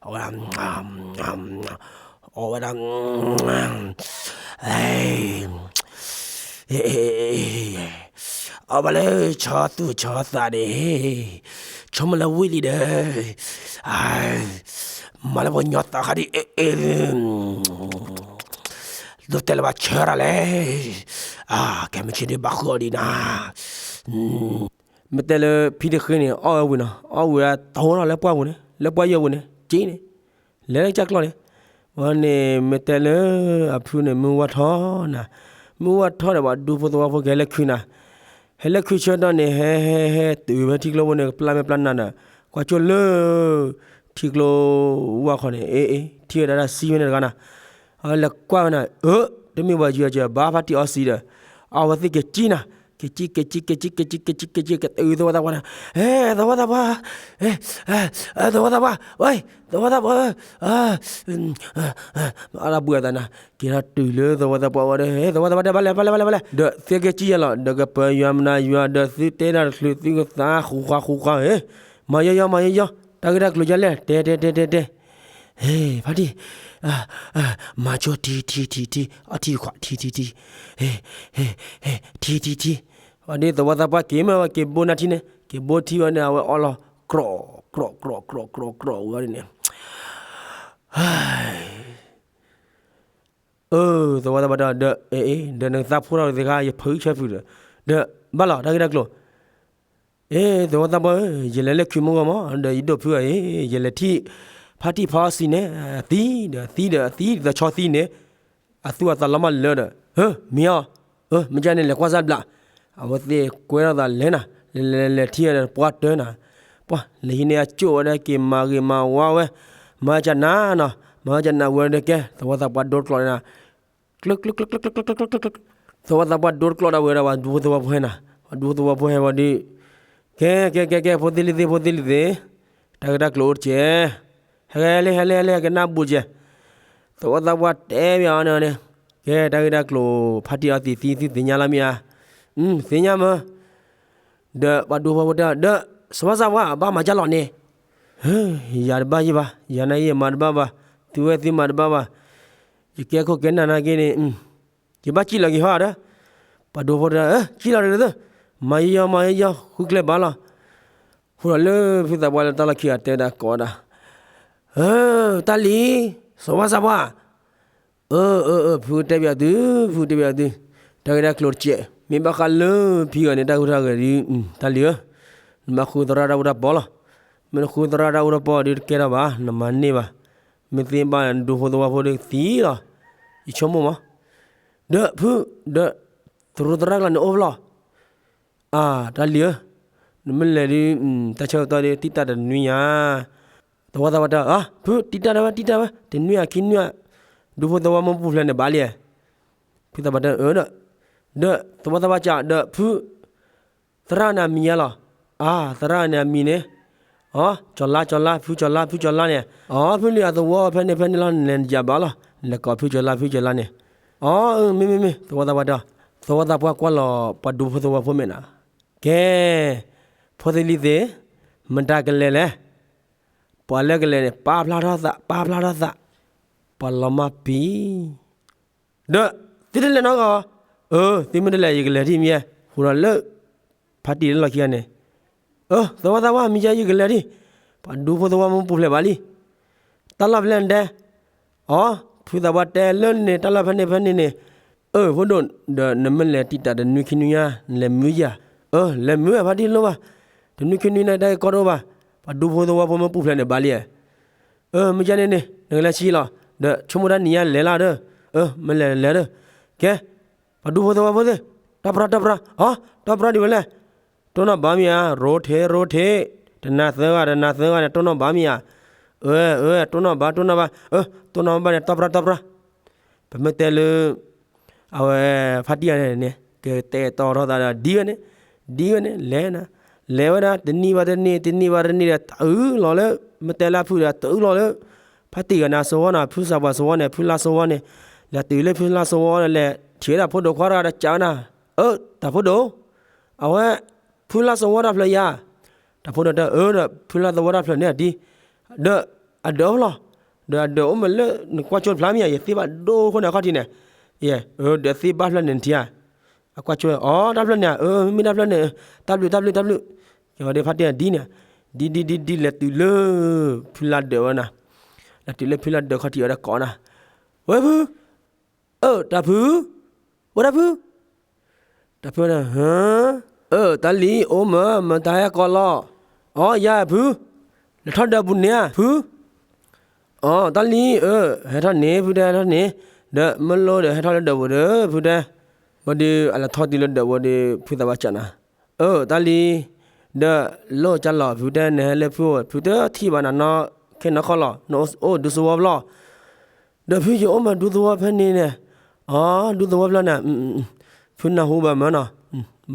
အီၣ်ဝဲဒၣ်, အီၣ်ဝဲဒၣ်, အီၣ်ဘၣ်လၢဆီသူၣ်ဆီသးန့ၣ်, ဆိကမိၣ်လၢဝံၣ်လံဒီး, မၤလၢပှၤညီသးခါဒ်အံၤ, ဒိးတဲလၢဘၣ်ဆၢတၢ်လဲၣ်, ကဲမ့ၢ်ဆ့ဒုးဘၣ်ဃုအီၤဒံးနၤ, မ့ၢ်တဲလၢဖံတဃ့န့ၣ် အီၣ်ဝဲဝံၤနီၤ, အီၣ်ဝံၤအတီၢ်လီၤလၢပှၢ်ပူၤန့ၣ်, လၢပှၢ်ယဲၢ်ပူၤန့ၣ် က့န့ၣ်, လဲၤလၢကစၢ်ကျီၢ်န့ၣ်, ဝဲန့ၣ်မ့ၢ်တဲလၢအဖုန့ၣ် မုၢ်ဝၢ်ထီနၤ, မုၢ်ဝၢ်ထီဒီး ပှၤဒူဖိသဝီဖိကဟဲလၢခုနၤ, ဟဲလၢခုဆၢဒီးန့ၣ် ဟဲဟဲဟဲတုၤဝဲထံကျိဖိန့ၣ် ကပျၢ်မဲာ်ပျၢ်နါဒီး ကွၢ်ကၠိလၢ ထံကျိဝၢ်ခီန့ၣ် အ့အ့ ထံၣ်ဝဲဒၣ်တၢ်စံဝဲန့ၣ်တဂၤနၤ, အဝဲလဲၤကွၢ်ဝဲနၤ အၢ တမ့ၢ်ပှၤယွၤကဘၣ်ဖါတံၢ်အီစံးဒီး အဝဲသ့ၣ်ကကံနၤ, ကကံ ကကံ ကကံ ကကံ ကကံ ကကံ ကတုၤသဝီသးပှၢ်နၤ, ဟဲ သဝီသးပှၢ်, သဝီသးပှၢ်, ဝဲ သဝီသးပှၢ်, အါတၢ်ဘှံးအသးနၤ, က့ၤထီၣ်တုၤလၢသဝီသးပှၢ်ဝဲဒီး ဟဲ သဝီသးပှၢ်တဲ ဘၣ်လဲၣ် ဘၣ်လဲၣ် ဘၣ်လဲၣ် ဘၣ်လဲၣ်, ဒီးသ့ကကံယဲလီၤ ဒီးကပၢၤယွၤမနၤယွၤ ဒီးသုတဲတၢ်တချုး သုကသးဃူဃာ်ဃူဃာ် ဟ့ မၤယီယီ မၤယီယီ တၢ်ဂ့ၢ်တၢ်ကျိၤဒ်လဲၣ် တဲတဲတဲတဲတဲ, ဟ့ ဖါတံၢ်, မၤဆိထံထံထံထံ အီထံခွးထံထံထံ, ဟ့ ဟ့ ဟ့ ထံထံထံ, ဝဲဒ်သဝီသးပှၢ်က့ၤမ့ၢ်ဝဲက့ၤဘိနၢ်ထံန့ၣ် က့ၤဘိထံဝဲန့ၣ် အဝဲအီလီၤ ကြီးကြီးကြီးကြီးကြီးဝဲန့ၣ် အၢ သဝီသးပှၢ်တဲ ဒီး အ့ အ့ ဒီးနကသးဖိထီၣ်သ့ခါ ယဖုဆၢဖုဒီး, ဒီး ဘၣ်လီၤ တၢ်ဂ့ၢ်တၢ်ကျိၤ, အ့ သဝီသးပှၢ်ဧၢ, ယလဲၤလၢခုမုၢ်ဂီၢ်မး ဒီးယဒိၣ်ဖုအံၤ ယလဲၤထံၣ် ဖါတံၢ်ဖီအီစံးန့ၣ် သံဒီးသံဒီးသံဒီးဆီသံန့ၣ် အသူၣ်အသးလီၤမၢ်လၢာ်ဒီး ဟၢ မံအီၤ, အၢ မ့ၢ်ကန့ၣ်လဲၤကွၢ်စၢ်ဘျး, အဝဲသ့ၣ်ကွဲထီၣ်သးလဲၤနၤ, လဲၤလဲၤလဲၤထံၣ်ဒီးပှၢ်တၢနၤ, ပှၢ်လဲၤဟံးန့ၢ်အကၠိၣ်ဝဲဒီးက့ၤမၤဂ့ၤမၤဝါဝဲ, မၤကနၤနီၤ, မၤကနၤဝဲဒီးကဲ သဝီသးပှၢ်ဒိတကျိးန့ၣ်နၤ, ကျ သဝီသးပှၢ်ဒိတကျိးဒၣ်ဝဲဒီး ပှၤဒူဖိသဝီဖိဟဲနၤ, ပှၤဒူဖိသဝီဖိဟဲဝဲဒီး, ကဲ ကဲ ကဲ ကဲ ဖိသ့ၣ်လံၤသ့ၣ် ဖိသ့ၣ်လံၤသ့ၣ်, တၢ်ဂ့ၢ်တၢ်ကျိၤအိၣ်တက့ၢ်, ဟဲ ဟဲလံ ဟဲလံ ဟဲလံ ဟဲကနၣ်ဘူးတက့ၢ်, သဝီသးပှၢ်တဲဘၣ်အီၤန့ၣ်, ကဲ တၢ်ဂ့ၢ်တၢ်ကျိၤ ဖါတံၢ်အီသံးသံ သုသ့ၣ်ညါလီၤမ့ၢ်ဧါ, သ့ၣ်ညါမး, ဒီးပှၤဒူဖိသဝီဖိတဲ ဒီး သဝီသးပှၢ် ဘၣ်မၤကၢ်လီၤန့ၣ်, ယၤတဘၣ်ယံၣ်ဘၣ်, ယၤန့ၣ်ယမၤတဘၣ်ဘၣ်, သုဝဲသုမၤတဘၣ်ဘၣ်, ယကဲခိၣ်ကဲနၢ်နာ်က့န့ၣ် ယဘၣ်စံၣ်လီၤက့ၤဟီဒီး, ပှၤဒူဖိတဲ စံၣ်လီၤတသု, မၤယီယီ မၤယီယီ ဃုကျဲဘၣ်လီၤ, ဃိဒီးလၢဖုသးပှၢ်လၢတၢ်လီၢ်ခံဂၤတဲဝဲဒၣ်ကိးဝဲဒၣ်, တၢ်လံၤ, သဝီသးပှၢ်, အၢ အၢ အၢ ဖုတဲဘၣ်သု, ဖုတဲဘၣ်သု, တၢ်ဂ့ၢ်တၢ်ကျိၤတကဲး, မ့ၢ်ဘၣ်ဃးလၢဖံဂၤန့ၣ် တၢ်ဟူးတၢ်ဂဲၤဒီး, တၢ်လံၤဧၢ, နဘၣ်ဃုသရၣ်တၢ်အူတၢ်ပီလီၤ, မ့ၢ်နဃုသရၣ်တၢ်အူတၢ်ပီဒီးတကဲထီၣ်ဘၣ်, နမၤန့ၢ်ဘၣ်, မ့ၢ်သ့ဘၣ်နဒူဖိသဝီဖိဒီးသံလီၤ, ယဆိကမိၣ်မး, ဒီးဖု, ဒီး, သရူးသရၣ်ကျါန့ၣ်အိၣ်ဖဲလဲၣ် အါ, တၢ်လံၤဧၢ, နမ့ၢ်လဲၤဒီး, တၢ်ဆၢကတီၢ်ဒီး တံၢ်တၢ်တနွံညါ, သဝီသးပှၢ်တဲ, အါ, ဖု, တံၢ်တၢ်တဝဲ, တံၢ်တၢ်ဝဲ, တနွံညါ ခံနွံညါ, ဒူဖိသဝီမ့ၢ်ပူၤဖျဲးန့ၣ်ဘၣ်လံ, ဖုသးပှၢ်တဲ, အၢဒီး, ဒီးသဝီသးပှၢ်ကး, ဒီးဖု, သရၣ်န့ၣ်အမံၤညါလီၤ, အါ, သရၣ်န့ၣ်အမံၤန့ၣ်, အီ, ကၠီၤလါ, ကၠီၤလါ, ဖုကၠီၤလါ, ဖုကၠီၤလါန့ၣ်, အီ, ဖုလံၤအသဝီဖဲန့ၣ်ဖဲန့ၣ်လီၤ, နလဲၤယၤဘၣ်လီၤ, လဲၤကိးဖုကၠီၤလါ, ဖုကၠီၤလါန့ၣ်, အီ, မ့ၢ် မ့ၢ် မ့ၢ်, သဝီသးပှၢ်တဲ, သဝီသးပှၢ်ကွၢ်လီၤ ပှၤဒူဖိသဝီဖိမဲာ်နၤ, ကဲ, ဖိသ့ၣ်လံၤသ့ၣ်, မတၤကလဲၤလဲၣ်, ပှၤလၢကလဲၤန့ၣ် ပာ်ဖျါထီၣ်သး, ပာ်ဖျါထီၣ်သး, ပှၤလီၤမၢ်ပံၤ ဒီးသုတလဲၤနီတဂၤ, အၢ, သုမ့ၢ်တလဲၤ ယကလဲၤဒံးမ့ၢ်ဧါ, ဃိဒီးလၢ ဖါတံၢ်လၢလီၢ်ခံဂၤန့ၣ်, အၢ, သဝီသးပှၢ် မ့ၢ်ယၤ ယကလဲၤဒံး, ပှၤဒူဖိသဝီမ့ၢ်ပူၤဖျဲးဘၣ်လံ, တၢ်လီၢ်ဖဲလဲၣ်နတဲ, အီ, ဖုသးပှၢ်တဲလၢန့ၣ် တၢ်လီၢ်ဖဲန့ၣ်ဖဲန့ၣ်န့ၣ်, အၢ ဖိဒိၣ်, ဒီးနမ့ၢ်လဲၤတံာ်တာ်တနွံခံနွံညါ နလဲၤမုာ်ယၤ. အၢ လဲၤမုာ်ဝဲဖါတံၢ်လိၣ်ဘၣ်, တနွံခံနွံညါတၢ်ဂ့ၢ်ကီတအိၣ်ဘၣ်, ပှၤဒူဖိသဝီဖိမ့ၢ်ပူၤဖျဲးန့ၣ်ဘၣ်လံဧါ. အၢ မ့ၢ်ကန့ၣ်န့ၣ် နကလဲၤဆံးလီၤ, ဒီးဆိကမိၣ်တၢ်နံၤညါလဲၤလီၤဒီး, အၢ မ့ၢ်လဲၤလဲၤဒီး, ကဲ ပှၤဒူဖိသဝီဖိသ့ၣ်, တီၢ်ပြၢ်တီၢ်ပြၢ်, အီ တီၢ်ပြၢ်ဒံးဝဲလဲၣ်, တိၢ်နီၣ်ဘၣ်မ့ၢ်ဧါ, ရိထ့ရိထ့, တနၤသၢဂၤတနၤသၢဂၤန့ၣ် တိၢ်နီၣ်ဘၣ်မ့ၢ်ဧါ. အၢ အၢ တိၢ်နီၣ်ဘၣ်တိၢ်နီၣ်ဘၣ်, အၢ တိၢ်နီၣ်ဘၣ်န့ၣ် တီၢ်ပြၢ်တီၢ်ပြၢ်. ပမ့ၢ်တဲလၢ အဝဲ ဖါတံၢ်ဂၤန့ၣ်န့ၣ် ကတဲာ်ကတီၤထီၣ်သးဒီးဒ်ဝဲန့ၣ်, ဒ်ဝဲန့ၣ် လဲၤနၤ, လဲၤဝဲဒၣ် တနံၤဘၣ်တနံၤ တနံၤဘၣ်တနံၤဒီး တအုၣ်လီၤလၢ မ့ၢ်တဲလၢအဖုဒီး တအုၣ်လီၤလၢ ဖါတံၢ်ဂၤန့ၣ်အသဝီန့ၣ်, ဖုစၢ်ပှၢ်သဝီန့ၣ်, ဖုလါသဝီန့ၣ်, လဲၤတုၤလၢဖုလါသဝီန့ၣ် လဲၤထံၣ်ဝဲဒၣ်ဖိဒိၣ်ခွါတဂၤဒီး ကးဝဲနၤ, အၢ တၢ်ဖိဒိၣ်, အဝဲ ဖုလါသဝီတၢ်ဖျၢၣ်ယၤ. တၢ်ဖိဒိၣ်တဲ အၢ ဒီးဖုလါသဝီတၢ်ဖျၢၣ်န့ၣ်ဒ် ဒီးအဒၢးအိၣ်လီၤ, ဒီးအဒၢးအိၣ်မ့ၢ်လၢနကွၢ်ကၠိတဖျါမ့ၢ်ဧါ, ယသ့ၣ်ဘၣ်ဒိခိၣ်န့ၣ်အခီၣ်ထံးန့ၣ်, ယဲ အၢ ဒီးသ့ၣ်ဘၣ်ဖျၢၣ်န့ၣ်နထံၣ်ဧါ, အကွၢ်ကၠိ အီ တၢ်ဖျၢၣ်န့ၣ်ဧါ, အၢ မ့ၢ်တၢ်ဖျၢၣ်န့ၣ်, တၢ်ဘျုးတၢ်ဘျုးတၢ်ဘျုး, ကဲဝဲဒၣ်ဖါတံၢ်ဒ်န့ၣ်, ဒ်ဒ်ဒ်ဒ်လဲၤတုၤလၢ ဖုလါဒၢးဝဲနၤ, လဲၤတုၤလၢဖုလါဒၢးခီၣ်ထံးဝဲဒီးကိးနၤ, ဝဲဖု အၢ တၢ်ဖု, ဝဲတၢ်ဖု, တၢ်ဖုန့ၣ် ဟၢ, အၢ တၢ်လံၤ အိၣ်မး မတၤဟဲကိးလီၤ, အီ ယၤဖု, လဲၤထီၣ်ဒၢးပူၤန့ၣ်ဧါ ဖု, အီ တၢ်လံၤ အၢ ဟဲထီၣ်န့ၣ် ဖုတဲဟဲထီၣ်န့ၣ်, ဒီးမ့ၢ်လိၣ်ဒီးဟဲထီၣ်လၢဒၢးပူၤဒီး ဖုတဲ, ဘၣ်ဒီးအလဲၤထီၣ်တုၤလၢဒၢးပူၤဒီး ဖုသးပှၢ်ကးနၤ, အၢ တၢ်လံၤ, ဒီးလိၣ်ကၢ်လီၤ ဖုတဲ နဟဲလၢဖုအိၣ် ဖုတထံၣ်ဘၣ်နၤနီၢ်, ခဲနီၢ်ခီလီၤ နအိၣ်ဒူသဝီဖျၢၣ် ဒီးဖုယအိၣ်မးဒူသဝီဖဲန့ၣ်န့ၣ်, အီ ဒူသဝီဖျၢၣ်န့ၣ်, ဖုနၢ်ဟူဘၣ်မၢနီၤ,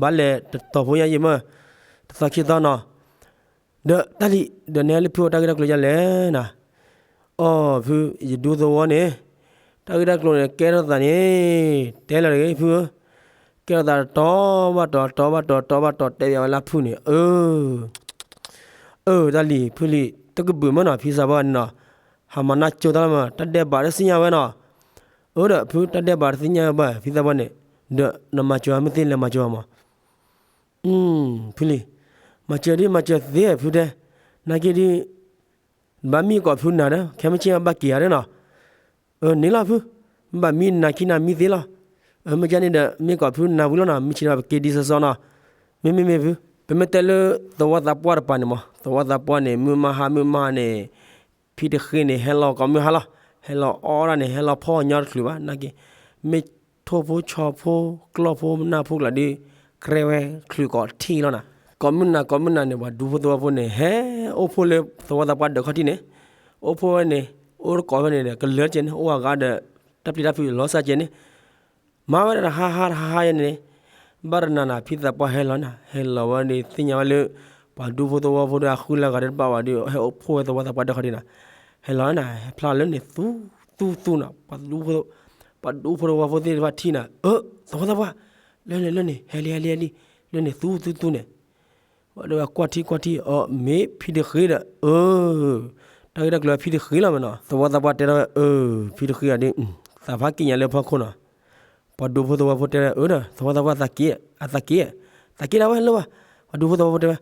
ဘၣ်လဲၤတတီၤဖိညါယံၤမၢ, တသီခံသီနီၤ, ဒီးတၢ်လံၤ ဒီးနဟဲလၢဖုအိၣ်တၢ်ဂ့ၢ်တၢ်ကျိၤယါလဲၣ်နၤ, အီ ဖု ယဒူသဝီန့ၣ်, တၢ်ဂ့ၢ်တၢ်ကျိၤန့ၣ် ကဲထီၣ်သးန့ၣ်, တဲလီၤတဂ့ၤဖုဧၢ, ကဲထီၣ်သးတီဘၣ်တီၤ တီဘၣ်တီၤ တီဘၣ်တီၤ တဲဘၣ်ဝဲလၢဖုန့ၣ်, အၢ အၢ တၢ်လံၤ ဖုလံၤ တကဘုးမၢနီၤ ဖံသးပှၢ်န့ၣ်နီၤ, ဟးမၤနၢ်ကၠိတၢ်လီၤမး တၢ်ဒဲးဘးတသ့ၣ်ညါဝဲနီၤ, အၢ ဒီးဖုတၢ်ဒဲးဘးတသ့ၣ်ညါဝဲဘၣ် ဖံသးပှၢ်န့ၣ်, ဒီးနမၤစၢၤမ့ၢ်သ့လဲၤမၤစၢၤမး, ဖုလံၤ, မၤစၢၤဒ်မၤစၢၤသ့ဖုတဲ, နာ်က့ဒ် ဘၣ်မံကီၢ်ဖုနၤဒီး ခဲမုၢ်ဆ့ၣ်ဘၣ်က့ၤဧါဒီးနီၤ, အၢ န့ၣ်လီၤဖု, ဘၣ်မံနၤခံနၤမံသ့လီၤ, အၢ မ့ၢ်ကန့ၣ်ဒီး မ့ၢ်ကီၢ်ဖုနၤဝံၤလီၤနီၤ မုၢ်ဆ့ၣ်ဒီးပက့ၤဒ်သိးသိးနီၤ, မ့မ့မ့ၢ်ဖု, ပမ့ၢ်တဲလၢ သဝီသးပှၢ်တပၤန့ၣ်မး သဝီသးပှၢ်န့ၣ် မုၢ်မၤဟါမုၢ်မၤန့ၣ် ဖံတဃ့န့ၣ် ဟဲလီၤကိးမုၢ်ဟါလီၤ, ဟဲလီၤအီၣ်ဒၣ်န့ၣ် ဟဲလီၤဖီၣ်ညီတချုးဘၣ် နာ်က့, မ့ၢ်ထိၣ်ဖိဆီဖိ ကျီၢ်ဖိနၢ်ဖိကျါဒီး ကြဲဝဲချုးကိးထံၣ်လီၤနၤ, ကိးမုၢ်နၤကိးမုၢ်နၤန့ၣ် ပှၤဒူဖိသဝီဖိန့ၣ် ဟဲအိၣ်ဖှိၣ်လၢသဝီသးပှၢ်ဒၢးခီၣ်ထံးန့ၣ်, အိၣ်ဖှိၣ်ဝဲန့ၣ် အိၣ်တကိးဖဲန့ၣ်ဒီး ကလၢကဲန့ၣ် အိၣ်အဂၤဒီး တၢ်ပျံၤတၢ်ဖုးလီၤစၢ်ကဲန့ၣ် မၤဝဲဒၣ်တဟါဟါတဟါဟါယဲန့ၣ်, ဘၣ်တနၤနၤ ဖံသးပှၢ်ဟဲလီၤနၤ, ဟဲလီၤဝဲဒီးသ့ၣ်ညါဝဲလၢ ပှၤဒူဖိသဝီဖိဒီးအဃုလၢဂၤဒီးတဘၣ်ဝဲဒီး ဟဲအိၣ်ဖှိၣ်ဝဲသဝီသးပှၢ်ဒၢးခီၣ်ထံးနၤ, ဟဲလီၤနၤ ဟဲဖျါလၢန့ၣ်သူသူသူနၤ, ပှၤဒူဖိသဝီဖိသ့ၣ်တဖၣ်ထံၣ်နၤ, အၢ သဝီသးပှၢ်, လၢန့ၣ်လၢန့ၣ် ဟဲလံဟဲလံဟဲလံ, လၢန့ၣ်သူသူသူန့ၣ် ဝဲဒီးကွၢ်ထံကွၢ်ထံ အီ မ့ၢ်ဖံတဃ့ဒီး အၢ တၢ်ဂ့ၢ်တၢ်ကျိၤဖံတဃ့လီၤမးနီၤ, သဝီသးပှၢ်တဲထီၣ်ဝဲ အၢ ဖံတဃ့ဂၤဒီး သးဖးက့ၤညါလၢဖီခိၣ်နီၤ, ပှၤဒူဖိသဝီဖိတဲဝဲ အၢဒီး သဝီသးပှၢ်သးက့ၤ, အသးက့ၤ, သးက့ၤဒၣ်ဝဲလၢဝဲ, ပှၤဒူဖိသဝီဖိတဲဝဲ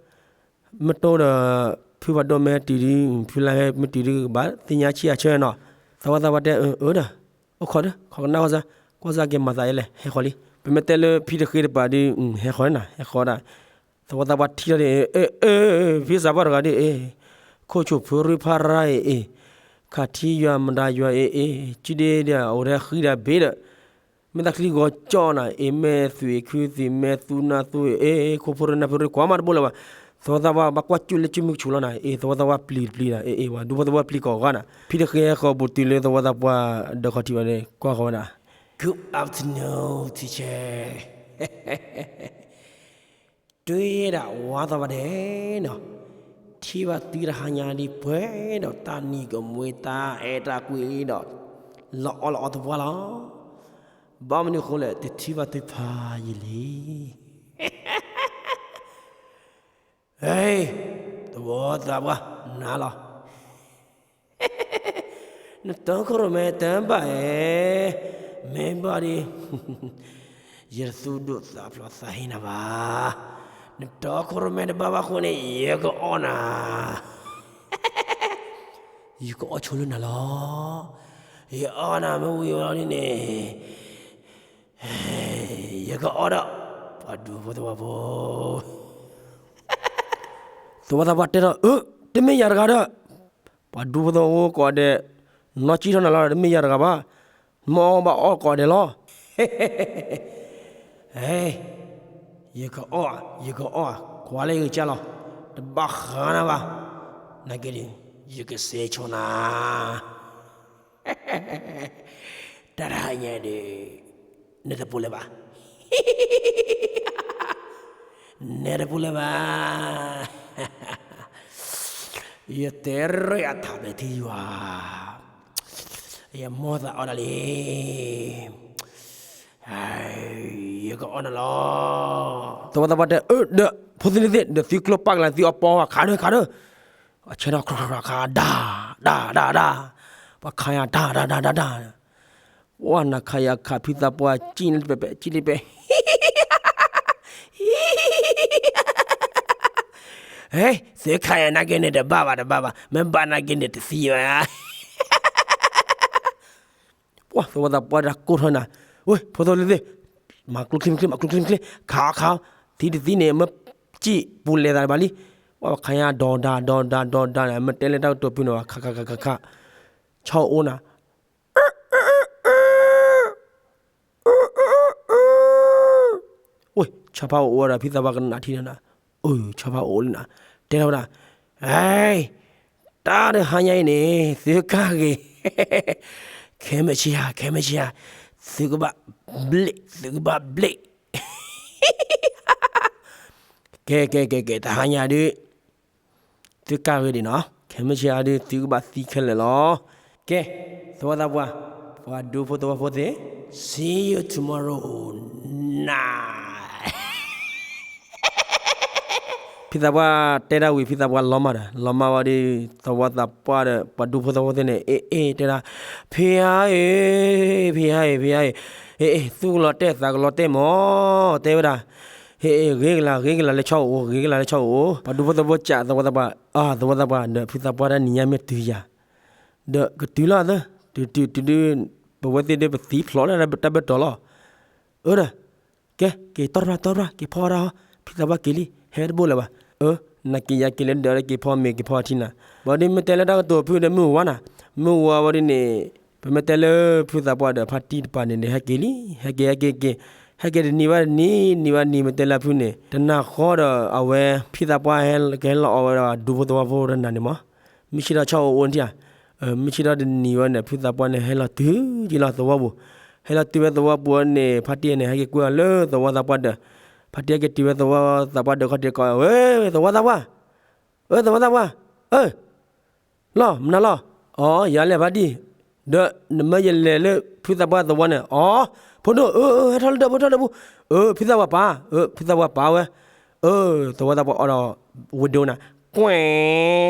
မ့ၢ်တိဒီး ဖုဖးဒိၣ်မ့ၢ်တုၤဒုး ဖုလါဟဲမ့ၢ်တုၤဒုး ကဘၣ်သ့ၣ်ညါဆံးအဆၢနီၤ, သဝီသးပှၢ်တဲ အၢဒီး အိၣ်ခိးဒီး ခိးကနၣ်ဃီစၢ်, ကွၢ်စၢ်က့ၤမၤသးယဲလဲၣ် ဟဲဃီၤလံ, ပမ့ၢ်တဲလၢဖံတဃ့တပၤဒုး ဟဲဃီၤနၤ ဟဲဃီၤဒၣ် သဝီသးပှၢ်ထံၣ်လီၤဒီး အ့ အ့ ဖံသးပှၢ်တဂၤဒီး အ့ ခိၣ်ဆူၣ်ဖုရံဖါရါအ့ အ့ ခးထံယွၤမတၤယွၤအ့ အ့ စုဒ့ဒီး အိၣ်ထဲဃံဒီးဘ့ဒီး မ့ၢ်တၢ်ချံဂီၤကၠီနၤ အ့ မဲာ်သွံၣ်ခုသွံၣ် မဲာ်သူနၤသူ အ့ ခိၣ်ဖိရံနၢ်ဖိရံ ကွၢ်မးတဘိလၢၤဘၣ်, သဝီသးပှၢ်ဘၣ်ကွၢ်ကၠူၣ်လၢကၠူၣ်မုၢ်ကဆူၣ်လီၤနၤ အ့ သဝီသးပှၢ်ပျံၤတပျံၤနၤ အ့ အ့ ပှၤဒူဖိသဝီပျံၤကိးဂၤနၤ, ဖံတဃ့ဟဲဃီၤဘူးတုၤလၢသဝီသးပှၢ်ဒၢးခီၣ်ထံးဝဲန့ၣ် ကွၢ်ဃီၤဝဲဒၣ် Good afternoon teacher, တုၤဒၣ်ဝါသးပှၢ်ဒဲးနီၤ, ထံၣ်ဘၣ်သုတဟါညါဒ်ပှဲၤဒီးတၢ်နံၤကမှ့တၢ်အဲၣ်တၢ်ကွံဒီး လီၤအီၣ်လီၤအီသပှၢ်လီၤ, ဘၣ်မနုၤအဃိလဲၣ် တထံၣ်ဘၣ်သုဖးယံာ်လံ ဟဲ, သဝီသးပှၢ်နၤလီၤ, နတီခိၣ်ရိၣ်မဲတဘၣ်ဧဲ, မ့ၢ်ဘၣ်ဒီး ယတသူၣ်ဒိၣ်သးဖျိးသးဟ့နၤဘၣ်, နတီခိၣ်ရိၣ်မဲတဘၣ်ဘၣ်အဃိန့ၣ် ယကအီၣ်နၤ, ယကအီၣ်ဆိလၢနၤလီၤ, ယအီၣ်နၤမ့ၢ်ဝံၤဝဲလီၤဒ်န့ၣ်, ယကအီၣ်ဒီး ပှၤဒူဖိသဝီဖိ. သဝီသးပှၢ်တဲထီၣ်, အၢ, တမ့ၢ်ယၤတဂၤဒီး, ပှၤဒူဖိသဝီဖိကိးဂၤဒဲး, နီၢ်ကံၣ်ထီၣ်နၤလီၤ, တမ့ၢ်ယၤတဂၤဘၣ်, မ့ၢ်အီၣ်ဘၣ်အီၣ်ကိးဂၤဒဲးလီၤ. ယကအီၣ်, ယကအီၣ်, ကွၢ်လၢယကစၢ်လီၤ, တဘၣ်ဃးနၤဘၣ်, နာ်က့ဒီး, ယကစဲးဆိနၤ တၢ်တဟါညါဒီး, နတပူၤလၢၤဘၣ်, နတပူၤလၢၤဘၣ်, ယတဲရ့ၣ်အထးဖဲထံယွၤ, ယမိၢ်သးအီၣ်ဒၣ်လံ, ယကအီၣ်နၤလီၤ. သဝီသးပှၢ်တဲ, အၢ, ဒီး ဖိသ့ၣ်လံၤသ့ၣ်, ဒီးသုကျိပာ်ကလၤသုအပီခးဒီးခးဒီး, အဆဲထီၣ်ခရခရခး ဒၣ်, ဒၣ်, ဒၣ်, ဒၣ်, ပှၤခးယၤ ဒၣ် ဒၣ် ဒၣ် ဒၣ် ဒၣ်, ဝဲနခးယၤခးဖုသးပှၢ် ကံၣ်လံတပဲာ်ပဲာ် ကံၣ်လံပဲာ်, ဟဲ, သုခးယၤနာ်က့န့ၣ် တဘၣ်ဘၣ် တဘၣ်ဘၣ်, မ့ၢ်ဘၣ်နာ်က့န့ၣ် တသံဘၣ်. ပှၤသဝီသးပှၢ်တၢ်ကိၢ်ထီၣ်နၤ, ဝဲ ဖိသ့ၣ်လံၤသ့ၣ်, မၤကျိချံမချံ မၤကျိချံမချံ, ခးခး, သံတသံန့ၣ် မ့ၢ်စံၣ်ပူၤလဲၤသးတဘၣ်လံ, ပှၤခးယၤ ဒီဒါ ဒီဒါ ဒီဒါန့ၣ် မ့ၢ်တဲလၢတၢ်ကတိၤဖုန့ၣ် ခးခးခးခးခး, ဆီအိၣ်နၤ ဝဲ ဆီဖါအိၣ်အိၣ်ဒီး ဖုသးပှၢ်ကနၣ်ထံန့ၣ်နၤ, အၢ ဆီဖါအိၣ်အိၣ်လံနၤ, တဲထီၣ်ဝဲဒၣ်, ဟဲ, တၢ်တဟါညါအံၤန့ၣ် သုကၢ်ဂ့ၤ, ခဲမုၢ်ဆ့ၣ်ဧါ ခဲမုၢ်ဆ့ၣ်ဧါ, သုကဘၣ်ဘျ့ၣ် သုကဘၣ်ဘျ့ၣ် ကဲကဲကဲကဲ တဟါညါဒုး သုကၢ်ဂ့ၤဒံးနီၤ, ခဲမုၢ်ဆ့ၣ်အံၤဒုး သုကဘၣ်သံခဲလၢာ်လီၤ. ကဲ, သဝီသးပှၢ်, ပှၤဒူဖိသဝီဖိသ့ၣ်, see you tomorrow night. ဖုသးပှၢ်တဲဒၣ်ဝံၤ ဖုသးပှၢ်လီၤမၢ်ဒီး လီၤမၢ်ဝဲဒီး သဝီသးပှၢ်ဒီး ပှၤဒူဖိသဝီဖိသ့ၣ်န့ၣ် အ့ၣ်အ့ၣ်တဲဒၣ်, ဖံဧၢအံၤ, ဖံဧၢအံၤ, ဖံဧၢအံၤ, အ့ၣ်အ့ၣ် သူၣ်ကလီၤတဲာ်သးကလီၤတဲာ်မး, တဲဝဲဒၣ်, ဟ့ၣ်အ့ၣ် ဂ့ၤကလၤ ဂ့ၤကလၤလၢဆီအိၣ် ဂ့ၤကလၤလၢဆီအိၣ်, ပှၤဒူဖိသဝီဖိစံးသဝီသးပှၢ်, အၢ သဝီသးပှၢ် ဒီးဖုသးပှၢ်တၢ်နံၤညါမ့ၢ်တုၤယၤ, ဒီးကတုၤလီၤသၢ, တုၤတုၤတုၤဒုး, ပဝဲသ့ၣ်ဒုးပသံဖျိးလၢတၢ်ဘၢတီၤလီၤ. အၢဒီး ကဲ က့ၤတီၢ်တဖျၢ်တီၢ်တဖျၢ် က့ၤဖီတၢ်ဟီ, ဖုသးပှၢ်က့ၤလံ ဟဲတဘိလၢၤဘၣ်. အၢ နက့ၤယၤက့ၤလၢဒၢးလၢက့ၤဖီမ့ၤက့ၤဖီထံနၤ, ဘၣ်ဒီးမ့ၢ်တဲလၢတၢ်ကတိၤဖုဒီးမုၢ်ဝါနၤ, မုၢ်ဝါဝဲဒ်န့ၣ်, ပမ့ၢ်တဲလၢဖုသးပှၢ်ဒီးဖါတံၢ်တပၤန့ၣ်ဒီး ဟဲက့ၤလံ, ဟဲက့ၤ ဟဲက့ၤက့ၤ, ဟဲက့ၤတနံၤဘၣ်တနံၤ နံၤဘၣ်နံၤ မ့ၢ်တဲလၢဖုန့ၣ် တနၤဃီဒီးအဝဲ ဖုသးပှၢ်ဟဲကဟဲလီၤအီၣ်ဝဲဒၣ်ဒူဖိသဝီဖိတနၤန့ၣ်မး, မုၢ်ဆ့ၣ်ထီၣ်ဆီအိၣ်အိၣ်ထံဧါ မုၢ်ဆ့ၣ်ထီၣ်တနံၤဝဲန့ၣ် ဖုသးပှၢ်န့ၣ် ဟဲလီၤတုၤက့ၤလီၤသဝီပူၤ, ဟဲလီၤတုၤဝဲသဝီပူၤန့ၣ် ဖါတံၢ်န့ၣ် ဟဲက့ၤကွၢ်အီၤလၢသဝီသးပှၢ်ဒီး, ဖါတံၢ်ဟဲက့ၤတုၤဝဲသဝီသးပှၢ်ဒီးခီၣ်ထံးကိးဝဲ, သဝီသးပှၢ်, အၢ သဝီသးပှၢ်, အၢ လီၤ မနုၤလီၤ, အိ ယၤလဲၣ်ဖါတံၢ်, ဒီးနမၢယလဲၤလၢဖုသးပှၢ်သဝီန့ၣ်, အိ ဖိဒိၣ်, အၢ အၢ ဟဲထီၣ်လၢဒၢး ဟဲထီၣ်လၢဒၢးပူၤ, အၢ ဖုသးပှၢ်ပာ်, အၢ ဖုသးပှၢ်ပာ်ဝဲ, အၢ သဝီသးပှၢ်အီၣ်ဒီး window နၤ, ကွဲ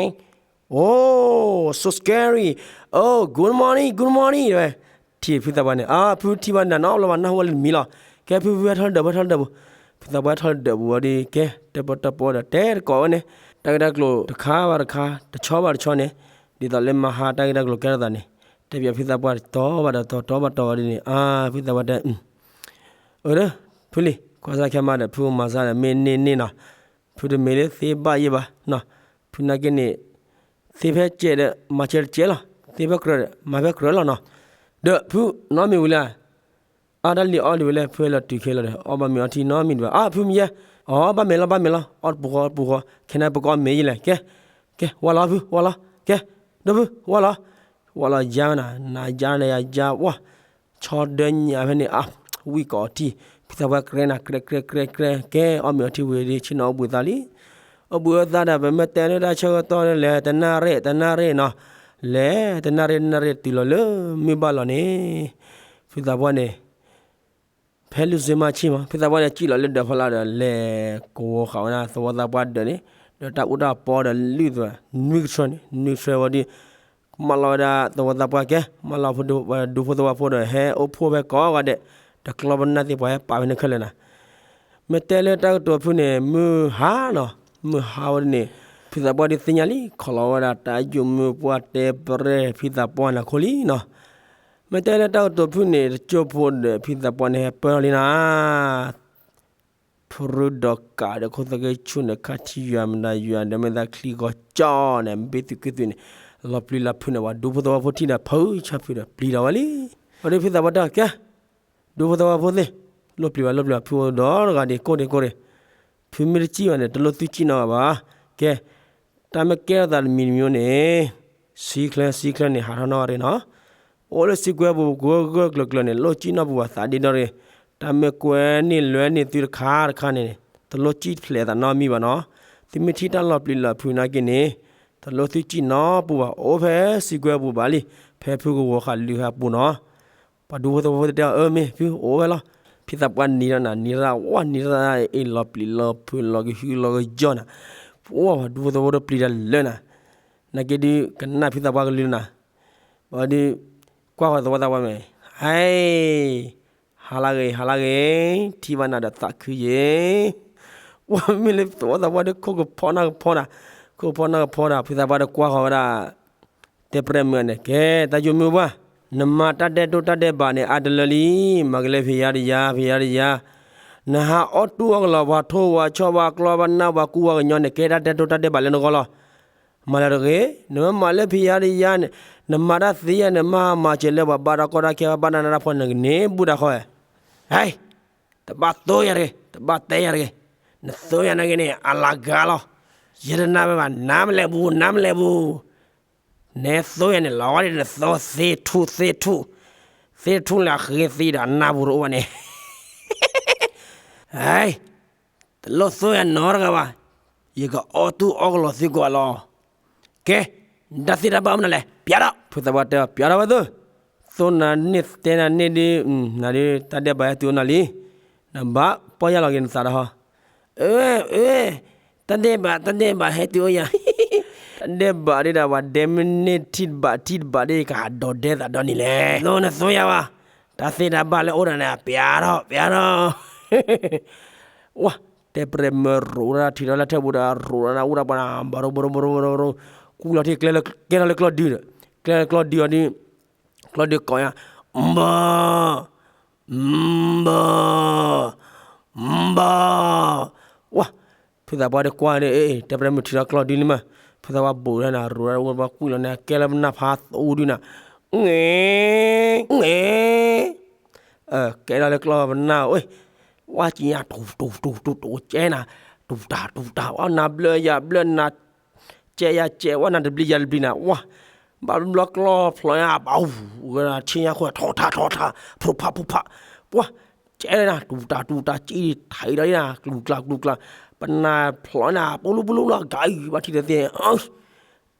အိ so scary, oh good morning, good morning ဝဲ, ထံၣ်ဖုသးပှၢ်န့ၣ် အါ ဖုထံၣ်ဘၣ်နၤနီတဘျီဘၣ် နၢ်ဟူဝဲလၢတမံၤလီၤ, ကဲဖုဖုဟဲထီၣ်လၢဒၢးပူၤ ဟဲထီၣ်လၢဒၢးပူၤ, ဖုသးပှၢ်ဟဲထီၣ်လၢဒၢးပူၤဝဲဒီး ကဲ တၢၣ်ပီၣ်တၢၣ်ပီဒီး တဲတကိးဝဲန့ၣ်, တၢ်ဂ့ၢ်တၢ်ကျိၤတခါဘၣ်တခါ တဆီဘၣ်တဆီန့ၣ်, ဒ်သိးလၢမၤဟါတၢ်ဂ့ၢ်တၢ်ကျိၤကဲထီၣ်သးန့ၣ်, တဲပၠးဖုသးပှၢ်တတီၤဘၣ်တတီၤ တီၤဘၣ်တီၤဝဲဒ်န့ၣ်, အါ ဖုသးပှၢ်တဲ အၢ ဒီး ဖုလံၤ ကွၢ်စၢ်ခဲမးဒီး ဖုမၤစၢ်ဒီး မ့ၢ်န့ၢ်န့ၢ်နီၤ, ဖုတမ့ၢ်လၢသ့ဘၣ်ယဲၢ်ဘၣ်နီၤ, ဖုနာ်က့န့ၣ် သ့ဖဲစဲးဒီး မၤစဲးတစဲးလီၤ, သ့ဖဲကြၢးဒီး မၤဖဲကြၢးလီၤနီၤ, ဒီးဖုနီတမံၤဝံၤလံ, အါတၢ်လံၤအီၣ်ဒံးဝဲလဲၣ် ဖုဟဲလီၤတုၤခဲလၢာ်ဒီး အီၣ်ဘၣ်မ့ၤအီထံနီတမံၤဒံးဘၣ်, အါ ဖုမ့ၢ်ယဲၢ်, အီ ဘၣ်မ့ၤလီၤ ဘၣ်မ့ၤလီၤ အီၣ်တပူၤဃီတပူၤဃီ, ခဲန့ၣ်ပကအီၣ်မ့ၤယဲၢ်လဲၣ်, ကဲ ကဲ ဝါလီၤဖု ဝါလီၤ, ကဲ ဒီးဖု ဝါလီၤ, ဝါလီၤယါနၤ နၤယါနၤယါယါ ဝါ ဆီဒၢညါဖဲန့ၣ် အါ ဝံၣ်ကအီထံ, ဖုသးပှၢ်ကြဲနၤ ကြဲ ကြဲ ကြဲ ကြဲ ကဲ အီၣ်မ့ၤအီထံဝံၤဒီး ဆ့ၣ်နီၤအိၣ်ဘှံးသးလံ, အိၣ်ဘှံးအိၣ်သးဒီး ပမ့ၢ်တဲလၢတၢ်ဆၢကတီၢ်လၢလဲၤတနၣ်ရံၣ် တနၣ်ရံၣ်နီၤ, လဲၤတနၣ်ရံၣ် တနၣ်ရံၣ်တုၤလီၤလၢမုၢ်ဘၣ်လီၤန့ၣ်, ဖုသးပှၢ်န့ၣ် ဖဲလူၤစ့မါဆ့ၣ်မး ဖုသးပှၢ်န့ၣ် စံၣ်လီၤလၢဒၢးဖီလာ်ဒီး လဲၤကဝီၤဃာ်ဝဲဒၣ်သဝီသးပှၢ်ဒၢးန့ၣ်, ဒီးတၢ်အူတၢ်ပီဒီးလုၢ်သး နွံကထြၢန့ၣ် နွံကထြၢဝံၤဒီး မၢလီၤဝဲဒၣ်သဝီသးပှၢ်ကဲ မၢလီၤဒူဖိသဝီဖိဒီး ဟဲအိၣ်ဖှိၣ်ဖဲကိးဂၤဒဲး, တကျီပနၢ်သ့ၣ်ပှၤဟဲပာ်ဝဲန့ၣ်ခဲလၢာ်နၤ, မ့ၢ်တဲလၢတၢ်ကတိၤဖုန့ၣ် မုၢ်ဟါနီၤ, မုၢ်ဟါဝဲဒၣ်န့ၣ်, ဖုသးပှၢ်ဒုးသ့ၣ်ညါလံ ခိးလီၤဝဲဒၣ်တၢ်ယိာ်မုၢ်ပှၢ်တဲပရဲၣ်ဖုသးပှၢ်နၤခိလံနီၤ, မ့ၢ်တဲလၢတၢ်ကတိၤဖုၣ်န့ၣ် တကၠိဖိဒီး ဖံသးပှၢ်န့ၣ် ဟဲပၢၢ်ထီၣ်လံနၤ, ထရူဒီးကးဒီး ခိၣ်သက့ဆူၣ်န့ၣ် ခါထံယွၤမတၤယွၤဒီး မ့ၢ်သးချံဂီၤကၠီန့ၣ် ဘ့ၣ်သုးက့ၣ်သုးန့ၣ် လီၤပျံၤလီၤဖုးန့ၣ် ပှၤဒူဖိသဝီဖိထံၣ်ဒီး ဖုးဆါဖုးဒီးပျံၤဒီးဝဲလံ. အဒုးဖံသးပှၢ်တဲအီၤ ကဲ ဒူဖိသဝီဖိသ့ၣ်, လိၣ်ပျံၤဘၣ်လိၣ်ပျံၤဘၣ် ဖုအိၣ်ဒီးတဂၤဒံး ကိၢ်ဒံးကိၢ်ဒံး, ဖုမ့ၢ်တစံၣ်ဘၣ်န့ၣ် တလိၣ်သုစံၣ်နီတဂၤဘၣ်. ကဲ တၢ်မ့ၢ်ကဲထီၣ်သးတမံၤတမံၤန့ၣ် ဆံချၢဆံချၢန့ၣ် ဟးထီၣ်နီၣ်ရ့ၣ်နီၤ, အိၣ်လၢစုကွဲပူၤ ဂၢၢ်ဂၢၢ်ကျၢၤကျၢၤန့ၣ် လိၣ်စံၣ်နီၣ်ပူၤဘၣ်သးဒ့ဒီရ့ၣ်, တၢ်မ့ၢ်ကွဲန့ၢ်လွဲန့ၢ်သုတခါတခါန့ၣ် တလိၣ်စံၣ်ဖျဲးသးနီတမံၤဘၣ်နီၤ. သုမ့ၢ်ထံၣ်တၢ်လီၤပျံၤလီၤဖုးနာ်က့န့ၣ် တလိၣ်သုစံၣ်နီတပူၤဘၣ် အိၣ်ဖဲစုကွဲပူၤဘၣ်လံ, ဖဲဖုကဝီၤဃာ်လုၢ်ဟးပူၤနီၤ. ပှၤဒူဖိသဝီဖိသ့ၣ်တဲအီၤ အၢမ့ၢ်ဖုအိၣ်ဝဲလီၤ. ဖံသးပှၢ်နံၤဒီးနၤ နံၤရၣ်ဝဲ နံၤရၣ်အ့ၣ် လီၤပျံၤလီၤဖုး လီၤကဟုလီၤကယီၢ်နၤ, ပှၤဒူဖိသဝီဖိတပျံၤတၢ်လၢနၤ, နာ်က့ဒုး ကနၣ်ဖံသးပှၢ်ကလုၢ်နၤ, ဘၣ်ဒီး ကွၢ်ဃီၤသဝီသးပှၢ်မ့ၢ်, ဟဲ ဟါလၢဂ့ၤ ဟါလၢဂ့ၤ, ထံၣ်ဘၣ်နၤဒီးသးခုယ့ၤ, ပှၤမ့ၢ်လၢသဝီသးပှၢ်ဒီး ခိၣ်ကဖီနၢ်ကဖီနၤ, ခိၣ်ကဖီနၢ်ကဖီနၤ ဖံသးပှၢ်ဒီးကွၢ်ဃီၤဝဲဒၣ် တဲပြဲၢ်မုၣ်န့ၣ် ကဲ တၢ်ယိၤမုၣ်ပှၢ်, နမၤတၢ်ဒဲးတိၢ်တၢ်ဒဲးဘးန့ၣ် အါတလၢလံ, မၤကလဲၤဖံးယါတယါ ဖံးယါတယါ, နဟးအီၣ်တူၢ်အီၣ်ကလီၤ ပှၤထိၣ်ဝါဆီၣ်ဝါကျီဝါနၢ်ဝါကူဝါကညီန့ၣ် ကဲတၢ်ဒဲးတိၢ်တၢ်ဒဲးဘးလၢနဂီၢ်လီၤ. မၤလၢတဂ့ၤ, နမ့ၢ်မၤလၢဖံးယါတယါန့ၣ်, နမၤတၢ်သ့ယါန့ၣ် မၤမၤစၢၤလၢပှၤဘၣ်တၢ်ကီတၢ်ခဲ ဘၣ်တၢ်နးတၢ်ဖှီၣ် နကန့ၢ်ဘူၣ်တၢ်ဃီဧါ. ဟဲ တဘၣ်သိယါတဂ့ၤ, တဘၣ်တဲယါတဂ့ၤ, နသိယါနာ်က့န့ၣ် အလၤကၤလီၤ. ယတနာ်ဝဲဘၣ် နါမလဲၣ်ပူၤ နါမလဲၣ်ပူၤ, နသိယါန့ၣ် လီၤဝဲဒၣ်နသိသ့ထူၣ်သ့ထူၣ်, သ့ထူၣ်လၢအဃ့သ့ဒီးအနၢ်ပူၤတအိၣ်ဘၣ်န့ၣ်, ဟဲ တလိၣ်သိယါနီတဂၤဘၣ်, ယကအီၣ်တူၢ်အီၣ်ကလီၤသုကိးလီၤ. ကဲ နတၢ်သ့တၢ်ဘၣ်မနုၤလဲၣ် ပျးထီၣ်, ဖုသးပှၢ်တဲအီၤ ပျးထီၣ်ဝဲသု, သိနၤန့ၣ်တဲနၤန့ၣ်ဒုး, နၤဒုး တၢ်ဒဲးဘးဟဲတုၤအိၣ်နၤလံ, နဘၣ်ပီၢ်ယၢ်လီၤက့ၤနသးဒီးဟီ, အၢ အၢ တၢ်ဒဲးဘး တၢ်ဒဲးဘးဟဲတုၤအိၣ်ယၤ, တၢ်ဒဲးဘးဒ်ဒီး ပှၤဒဲမ့ၢ်န့ၢ်ထံၣ်တဘးထံၣ်တဘးဒ် ကဟးဒီးဒဲသးဒီနံၤလဲၣ်, သိနသိယါဘၣ်, တၢ်သ့တၢ်ဘၣ်လၢအိၣ်ဒီးနၤ ပျးထီၣ် ပျးထီၣ် ဝါ, တဲပြဲၢ်မုၣ်ရိးထီၣ်ထံထီၣ်လၢထၢၣ်ပူၤဒီး ရိးထီၣ်နၤ အိၣ်ဒီးပှၤနၤ ဘၣ်ရိဘၣ်ရိဘၣ်ရိ, ကူၣ်လီၤထံၣ် ကဲထီၣ်လၢကျီၢ်ဒုဒီး, ကဲထီၣ်လၢကျီၢ်ဒုအီၤဒုး, ကျီၢ်ဒုကိးညါ, ဘၣ်, ဘၣ်, ဘၣ်, ဝါ, ဖုသးပှၢ်ဒီးကွၢ်ဒီး တဲပြဲၢ်မုၣ်ထံထီၣ်ကျီၢ်ဒုလံမး, ဖုသးပှၢ်ဘူးထီၣ်နၤ ရိးထီၣ်အိၣ်ဒီးပှၤကူၣ်လီၤနၤ ကဲလၢပနၢ်ဖးသိဒုနၤ, ငဲ, ငဲ ကဲထီၣ်လၢကျီၢ်ပနၢ်ဝဲ, ဝါကံညါ တူတူတူတူတူကဲနၤ, တူတၢ်တူတၢ် ဝါနၤဘျၢယၤဘျၢနၤ, ကဲယၤကဲ ဝါနၤတဘျံးယၤတဘျံးနၤ ဝါ, ဘၣ်ဘျီကျီၢ်ဖျိညါ ပှၤ, ဝဲဒၣ်ဆ့ညါခိၣ် ထီၣ်ထါထီၣ်ထါ ဖုဖးဖုဖး, ပှၤ, ကဲနၤ တူတၢ်တူတၢ် ကံထံးဒီးနၤ ကျူကျါကျူကျါ, ပနၢ်ဖျိနၤ ပူလူပူလူလီၤ ကၤအံၤ ဘၣ်ထံၣ်တသ့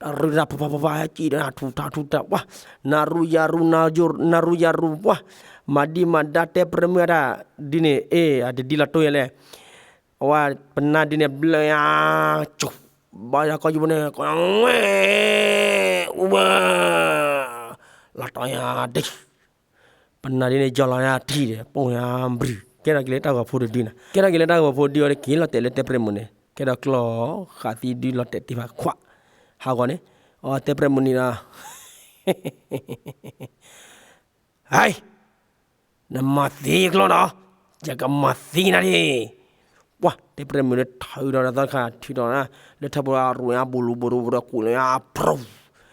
တၢ်ရူတၢ်ဖးဖးဖးဖး ဟဲကံဒီးနၤ ထူးထါထူးတၢ် ပှၤ, နၢ်ရူယၤရူ နၢ်ရူယၤရူ ပှၤ, မၤဒံမၤဒါတဲပြဲၢ်မုၣ်အတၢ်ဒ်န့ၣ် အ့ၣ် အတဒ်လီၤတိၢ်ယၤလဲၣ်, အဝဲပနၢ်ဒ်န့ၣ် ဘျၢယၤ, ကၠူ, ဘၣ်ယၤကီၢ်ယူၤဘိန့ၣ် ဝဲ, ဝဲ, လီၤတီၤယၤဒ် ပနၢ်ဒ်န့ၣ် ယီၤလီၤယၤထံၣ်ဒီး ပိာ်ယၤဘြံၤ ကဲထီၣ်က့ၤလၢတၢ်ဂီၤဖိတဒုနၤ ကဲထီၣ်က့ၤလၢတၢ်ဂီၤဖိဒုအီၤဒီး က့ၤလီၤတဲာ်လၢတဲပြဲၢ်မုၣ်န့ၣ် ကဲထီၣ်ကျီၢ်ဃာ်သံဒုလီၤတဲာ်တ့ၢ်ဖးခွး, ဟးဂီၤန့ၣ်, အတဲပြဲၢ်မုၣ်န့ၣ်ဒီး ဟဲ, နမၤသံယကျီၢ်ဒီး ယကမၤသံနၤဒၣ်, ပှၤ တဲပြဲၢ်မုၣ်ဒီးထုးဒီးသီတခါ ထုးဒီးနၤ လၢထၢၣ်ပူၤဒီး ရူၤညါဘူးလူးဘူးလူးဘူးဒီး ကူးလီၤညါ ပရူၤ,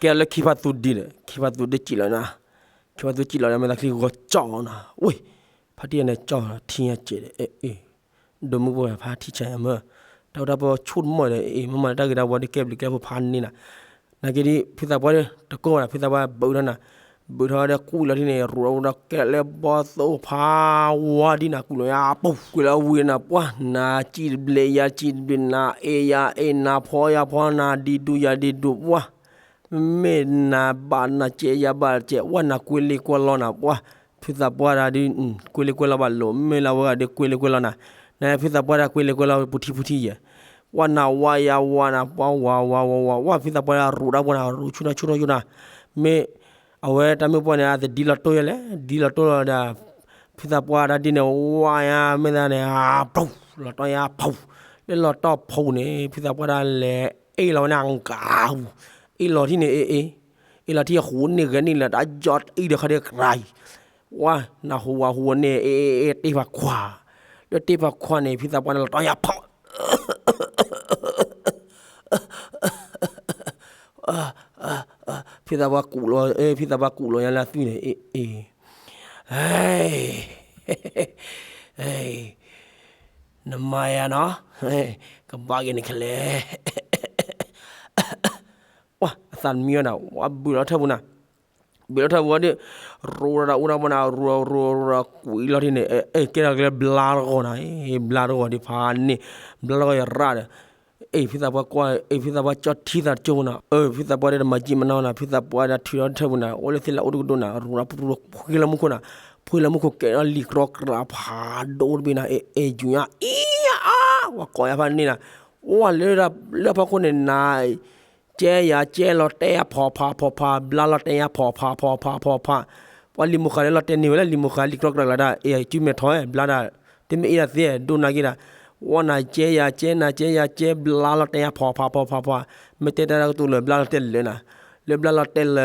ကဲလၢခံဖးသူဒုဒီး ခံဖးသူဒုစံၣ်လီၤနၤ, ခံဖးသူစံၣ်လီၤဒီး မ့ၢ်သးချံဂီၤကၠီနၤ, ဝ့ၢ်, ဖါတံၢ်န့ၣ်ကၠီထံညါစဲးဒီး အ့ၣ် ဒိၣ်မုၣ်ဖိဖါထံၣ်ဆါယၤမၢ, တၢ်အိၣ်တၢ်ပီဆိၣ်တမီၢ်ဒီး အ့ၣ် မ့ၢ်မၤလၢတၢ်ဂ့ၤတၢ်ဝါဒီး ကဲဘျုးကဲဖှိၣ်ဖးန့ၢ်နၤ, နာ်က့ဒ် ဖုသးပှၢ်ဒီး တကိၢ်ဘၣ် ဖုသးပှၢ်ဘုးထီၣ်နၤ, ဘုးထီၣ်ဒီး ကူးလီၤဒ်န့ၣ် ရူးဒီး ကဲလၢဘီသိၣ်ဖးဝါဒ်နၤ ကူးလီၤညါ ပူၤ ကွံာ်လီၤဝံၤနၤ ပှၤ နၤစံၣ်တဘျဲး ယၤစံၣ်တဘျဲး နၤအ့ၣ်ယၤအ့ၣ် နၤဖီယၤဖီ နၤဒံးဒူယၤဒံးဒူ ပှၤ မ့ၢ်နၤဘၣ်နၤစဲးယၤဘၣ်စဲး ဝဲနၤ ကွ့လံကွ့လီနၤ ပှၤ ဖုသးပှၢ်တၢ်ဒ် ကွ့လံကွ့လီဘၣ်လိာ် မ့ၢ်လၢဝဲဂၤဒ် ကွ့လံကွ့လီနၤ, နဖုသးပှၢ်တၢ် ကွ့လံကွ့လီပူၤထံပူၤထံယဲၢ်, ဝဲနၤဝါယၤဝါနၤ ပှၤ ဝါ ဝါ ဝါ ဝါ ဝါ ဖုသးပှၢ်တၢ် ရူးတၢ်ပှၤနၤ ရူးဆူၣ်ထီၣ်ဆူၣ်ထီၣ်ယိနၤ, မ့ၢ် အဝဲတၢ်မုၣ်ပှၢ်န့ၣ် အတဒ်လီၤတိၢ်ယဲၢ်လဲၣ် ဒ်လီၤတိၢ်လီၤဒီး ဖုသးပှၢ်တၢ်ဒ်န့ၣ် ဝါယၤ မ့ၢ်သးန့ၣ် ပူၤ လီၤတီၢ်ယၤ ပူၤ လၢလီၤတီၢ်ဖူးန့ၣ် ဖုသးပှၢ်တၢ်လဲၤ အ့ၣ်လီၤဝဲန့ၣ် အကါပူၤ အ့ၣ်လီၤထံၣ်န့ၣ် အ့ၣ် အ့ၣ် အ့ၣ်လီၤထံအဃိန့ၣ်ဂဲၤန့ၣ်လၢတၢ်ယီၤအံၤဒီးခီဒကရၤအံၤ, ဝဲနၢ်ဟူဝဲဟူဝဲန့ၣ် အ့ၣ် တ့ၢ်ဖးခွါ, လၢတ့ၢ်ဖးခွါန့ၣ် ဖံသးပှၢ်န့ၣ်လီၤတီၢ်ညါဖီၣ် ဖံသးပှၢ်ကူးလီၤ, ဖံသးပှၢ်ကူးလီၤညါလၢအသွံၣ်န့ၣ်, အ့ၣ်, နမၤယၤနီၤ, ကဘၣ်က့ၤန့ၣ်ခဲလဲၣ်, ဝဲအသးတမံဝဲဒၣ်, ဝဲဘုးလီၤထၢၣ်ပူၤနၤ, ဘုးလီၤထၢၣ်ပူၤဝဲဒီး ရူဒီးအိၣ်ဒၣ်မနၤ, ရူရူရူကွံာ်လီၤထံန့ၣ်, ကဲထီၣ်ကလဲဘျါတဂီၤနၤ, ဘျါတဂီၤဒံးဖးန့ၣ်, ဘျါတဂီၤယရၣ်ဒီး အ့ၣ် ဖံသးပှၢ်ကွၢ်, အ့ၣ် ဖံသးပှၢ်ကၠီထံသးကၠိပူၤနၤ, အၢ ဖံသးပှၢ်ဒီးတမၤကံမၤနီၤနၤ, ဖံသးပှၢ်ဒီးထုးလီၤထၢၣ်ပူၤနၤ, အိၣ်လၢသ့ၣ်လၢအိၣ်တကဒိၣ်နၤ, ရူဒီးဖှ့လီၤမူခိၣ်နၤ, ဖှ့လီၤမူခိၣ်ကဲထီၣ်လံာ်ကြီကြးဖးဒိၣ်တဘ့ၣ်နၤ, အ့ၣ် အ့ၣ် ယူၤညါ အံၤ အါ ဝဲကိးယၤဖးန့ၣ်နၤ, အိၣ်လၢ လၢဖီခိၣ်န့ၣ်နၤ ကဲယၤကဲလီၤတဲာ်ယၤ ဖီၣ်ဖးဖီၣ်ဖး, ဘျါလီၤတဲာ်ယၤ ဖီၣ်ဖးဖီၣ်ဖးဖီၣ်ဖး, ပှၤလံာ်မိၢ်ဃါလၢလီၤတဲာ်န့ၢ်ဝဲလၢလံာ်မိၢ်ဃါလံာ်ကြီကြးလီၤဒၣ်, အ့ၣ် အကုမဲာ်ထီၣ် ဘျါဒၣ်, တမ့ၢ်အ့ၣ်ဒၣ်သ့ ဒိၣ်နၤက့ဒၣ်, ဝဲနၤကဲယၤကဲနၤကဲယၤကဲ ဘျါလီၤတဲာ်ယၤ ဖီၣ်ဖးဖီၣ်ဖးဖး, မ့ၢ်တဲတၢ်ကတိၤလၢဘျါလီၤတဲာ်လၢနၤ, လၢဘျါလီၤတဲာ်လၢအ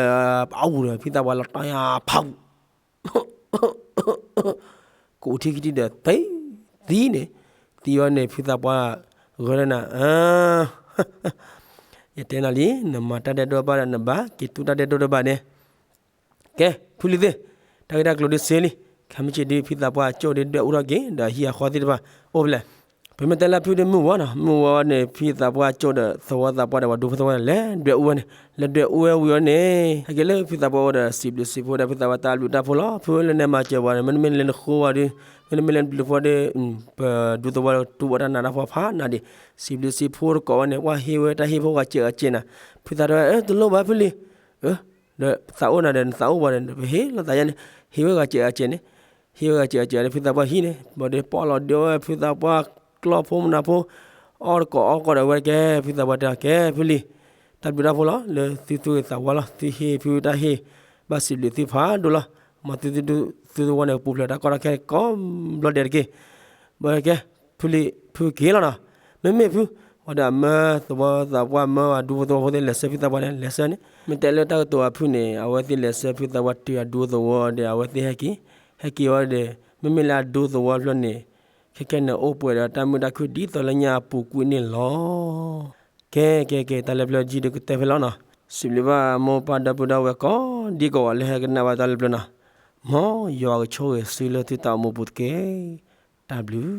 အိၣ်ဒီး ဖံသးပှၢ်လီၤတီၢ်ယၤဖး ကအိၣ်ထံခံထံဒီး သံ သံန့ၣ်, သံဝဲန့ၣ် ဖံသးပှၢ်ဂဲၤလၢနၤ, ယတဲနၤလံ, နမၤတၢ်ဒဲးဒိၣ်ဘၣ်ဒီး နဘၣ်က့ၤတူၢ်တၢ်ဒဲးဒိၣ်တဘၣ်န့ၣ်, ကဲ ဖုလံၤသ့ၣ်, တၢ်ဂ့ၢ်တၢ်ကျိၤဒ်စ့လံ, ခဲမုၢ်ဆ့ၣ်ဒ်ဖံသးပှၢ်ကၠိၣ်ဒ်ဒွဲၣ်အူထီၣ်က့ၤ ဒီးဟံၣ်အဃီသ့ၣ်တဖၣ် အိၣ်ဖဲလဲၣ်, ပမ့ၢ်တဲလၢဖုဒ်မုၢ်ဝီနီၤ, မုၢ်ဝီန့ၣ် ဖံသးပှၢ်ကၠိၣ်ဒီးသဝီသးပှၢ်ဒီးပှၤဒူဖိသဝီန့ၣ် လဲၤဒွဲၣ်အူဝဲန့ၣ်, လဲၤဒွဲၣ်အူဝဲဝံၤအီၤန့ၣ် ဟဲက့ၤလၢဖံသးပှၢ်အိၣ်ဒီး စံးဘျုးစံးဖှိၣ်ဒီးဖံသးပှၢ်တၢ်ဘျုးတၢ်ဖှိၣ်လီၤ, ဖုလၢနမၤစၢၤပှၤန့ၣ် မ့တမ့ၢ်လၢနဃိဝဲဒီး, မ့တမ့ၢ်လၢနဘျုးဖှိၣ်ဒီး, ပဒူသဝီတူၢ်ဘၣ်တၢ်နးတၢ်ဖှီၣ်ဖးနးဒံး, စံးဘျုးစံးဖှိၣ်တကိးဝဲန့ၣ် ပှၤဟ့ၣ်ဝဲတၢ်ဟ့ၣ်ဖိဂၤစဲးဂၤစဲးနၤ, ဖံသးပှၢ် တလိၣ်ဘၣ်ဖုလံၤ ဒီးသးအိၣ်နၤဒီး နသးအိၣ်ပှၤဒီး ပဟ့ၣ်လိာ်သးယါန့ၣ်, ဟ့ၣ်ဝဲဂၤစဲးဂၤစဲးန့ၣ်, ဟ့ၣ်ဝဲဂၤစဲးဂၤစဲးဒီး ဖံသးပှၢ်ဟံၣ်န့ၣ် ဘၣ်ဒီးပီၣ်လီၤဒုးဝဲဖုသးပှၢ်ကျီၢ်ဖိမနၤဖိ, အီၣ်တကိးအီၣ်ကိးဒီးဝဲကဲ ဖံသးပှၢ်တဲကဲဖုလံၤ, တၢ်ဘျုးတၢ်ဖှိၣ်လီၤ လၢသုသူၣ်ဂ့ၤသးဝါလီၤ, သုဟ့ၣ်ဖုတၢ်ဟ့ၣ်, ဘၣ်စံးဘျုးသုဖးဒိၣ်လီၤ, မ်သုသုသဝီန့ၣ် ပူၤဖျဲးတၢ်ကီတၢ်ခဲကိးဘျီဒဲးတက့ၢ်, ဘၣ်ကဲ ဖုလံၤ ဖုက့ၤလီၤနီၤ, မ့မ့ၢ်ဖု ဝဲဒၣ်မၢသဝီသးပှၢ်မၢအဒူဖိသဝီဖိသ့ၣ် လဲၤဆၢဖံသးပှၢ်န့ၣ် လဲၤဆၢန့ၣ်, မ့ၢ်တဲလၢတၢ်ကတိၤအဖုၣ်န့ၣ် အဝဲသ့ၣ်လဲၤဆၢဖံသးပှၢ်တုၤအဒူသဝီဒီး အဝဲသ့ၣ်ဟဲက့ၤ, ဟဲက့ၤဝဲဒီး မ့မ့ၢ်လၢအဒူသဝီဖျၢၣ်န့ၣ် ခဲခဲန့ၣ် အိၣ်ပှဲၤဒီးတၢ်မုာ်တၢ်ခုၣ်ဒ်သိးလၢညါအပူၤကွံာ်န့ၣ်လီၤ. ကဲ ကဲ ကဲ တၢ်လၢပျၢၤယံၤဒုးကတၢၢ်ဖဲလီၤနီၤ, စံးဘျုးဘၣ်မိၢ်ပၢ်ဒီပုၢ်ဒီဝဲၢ်ကိးဒံကိးဂၤလၢဟဲကနၣ်ဘၣ်တၢ်လၢပျၢၤနီၤ, မ်ယွၤကဆိၣ်ဂ့ၤသုလၢသုတၢ်အိၣ်မူပူၤတက့ၢ်. တၢ်ဘျုး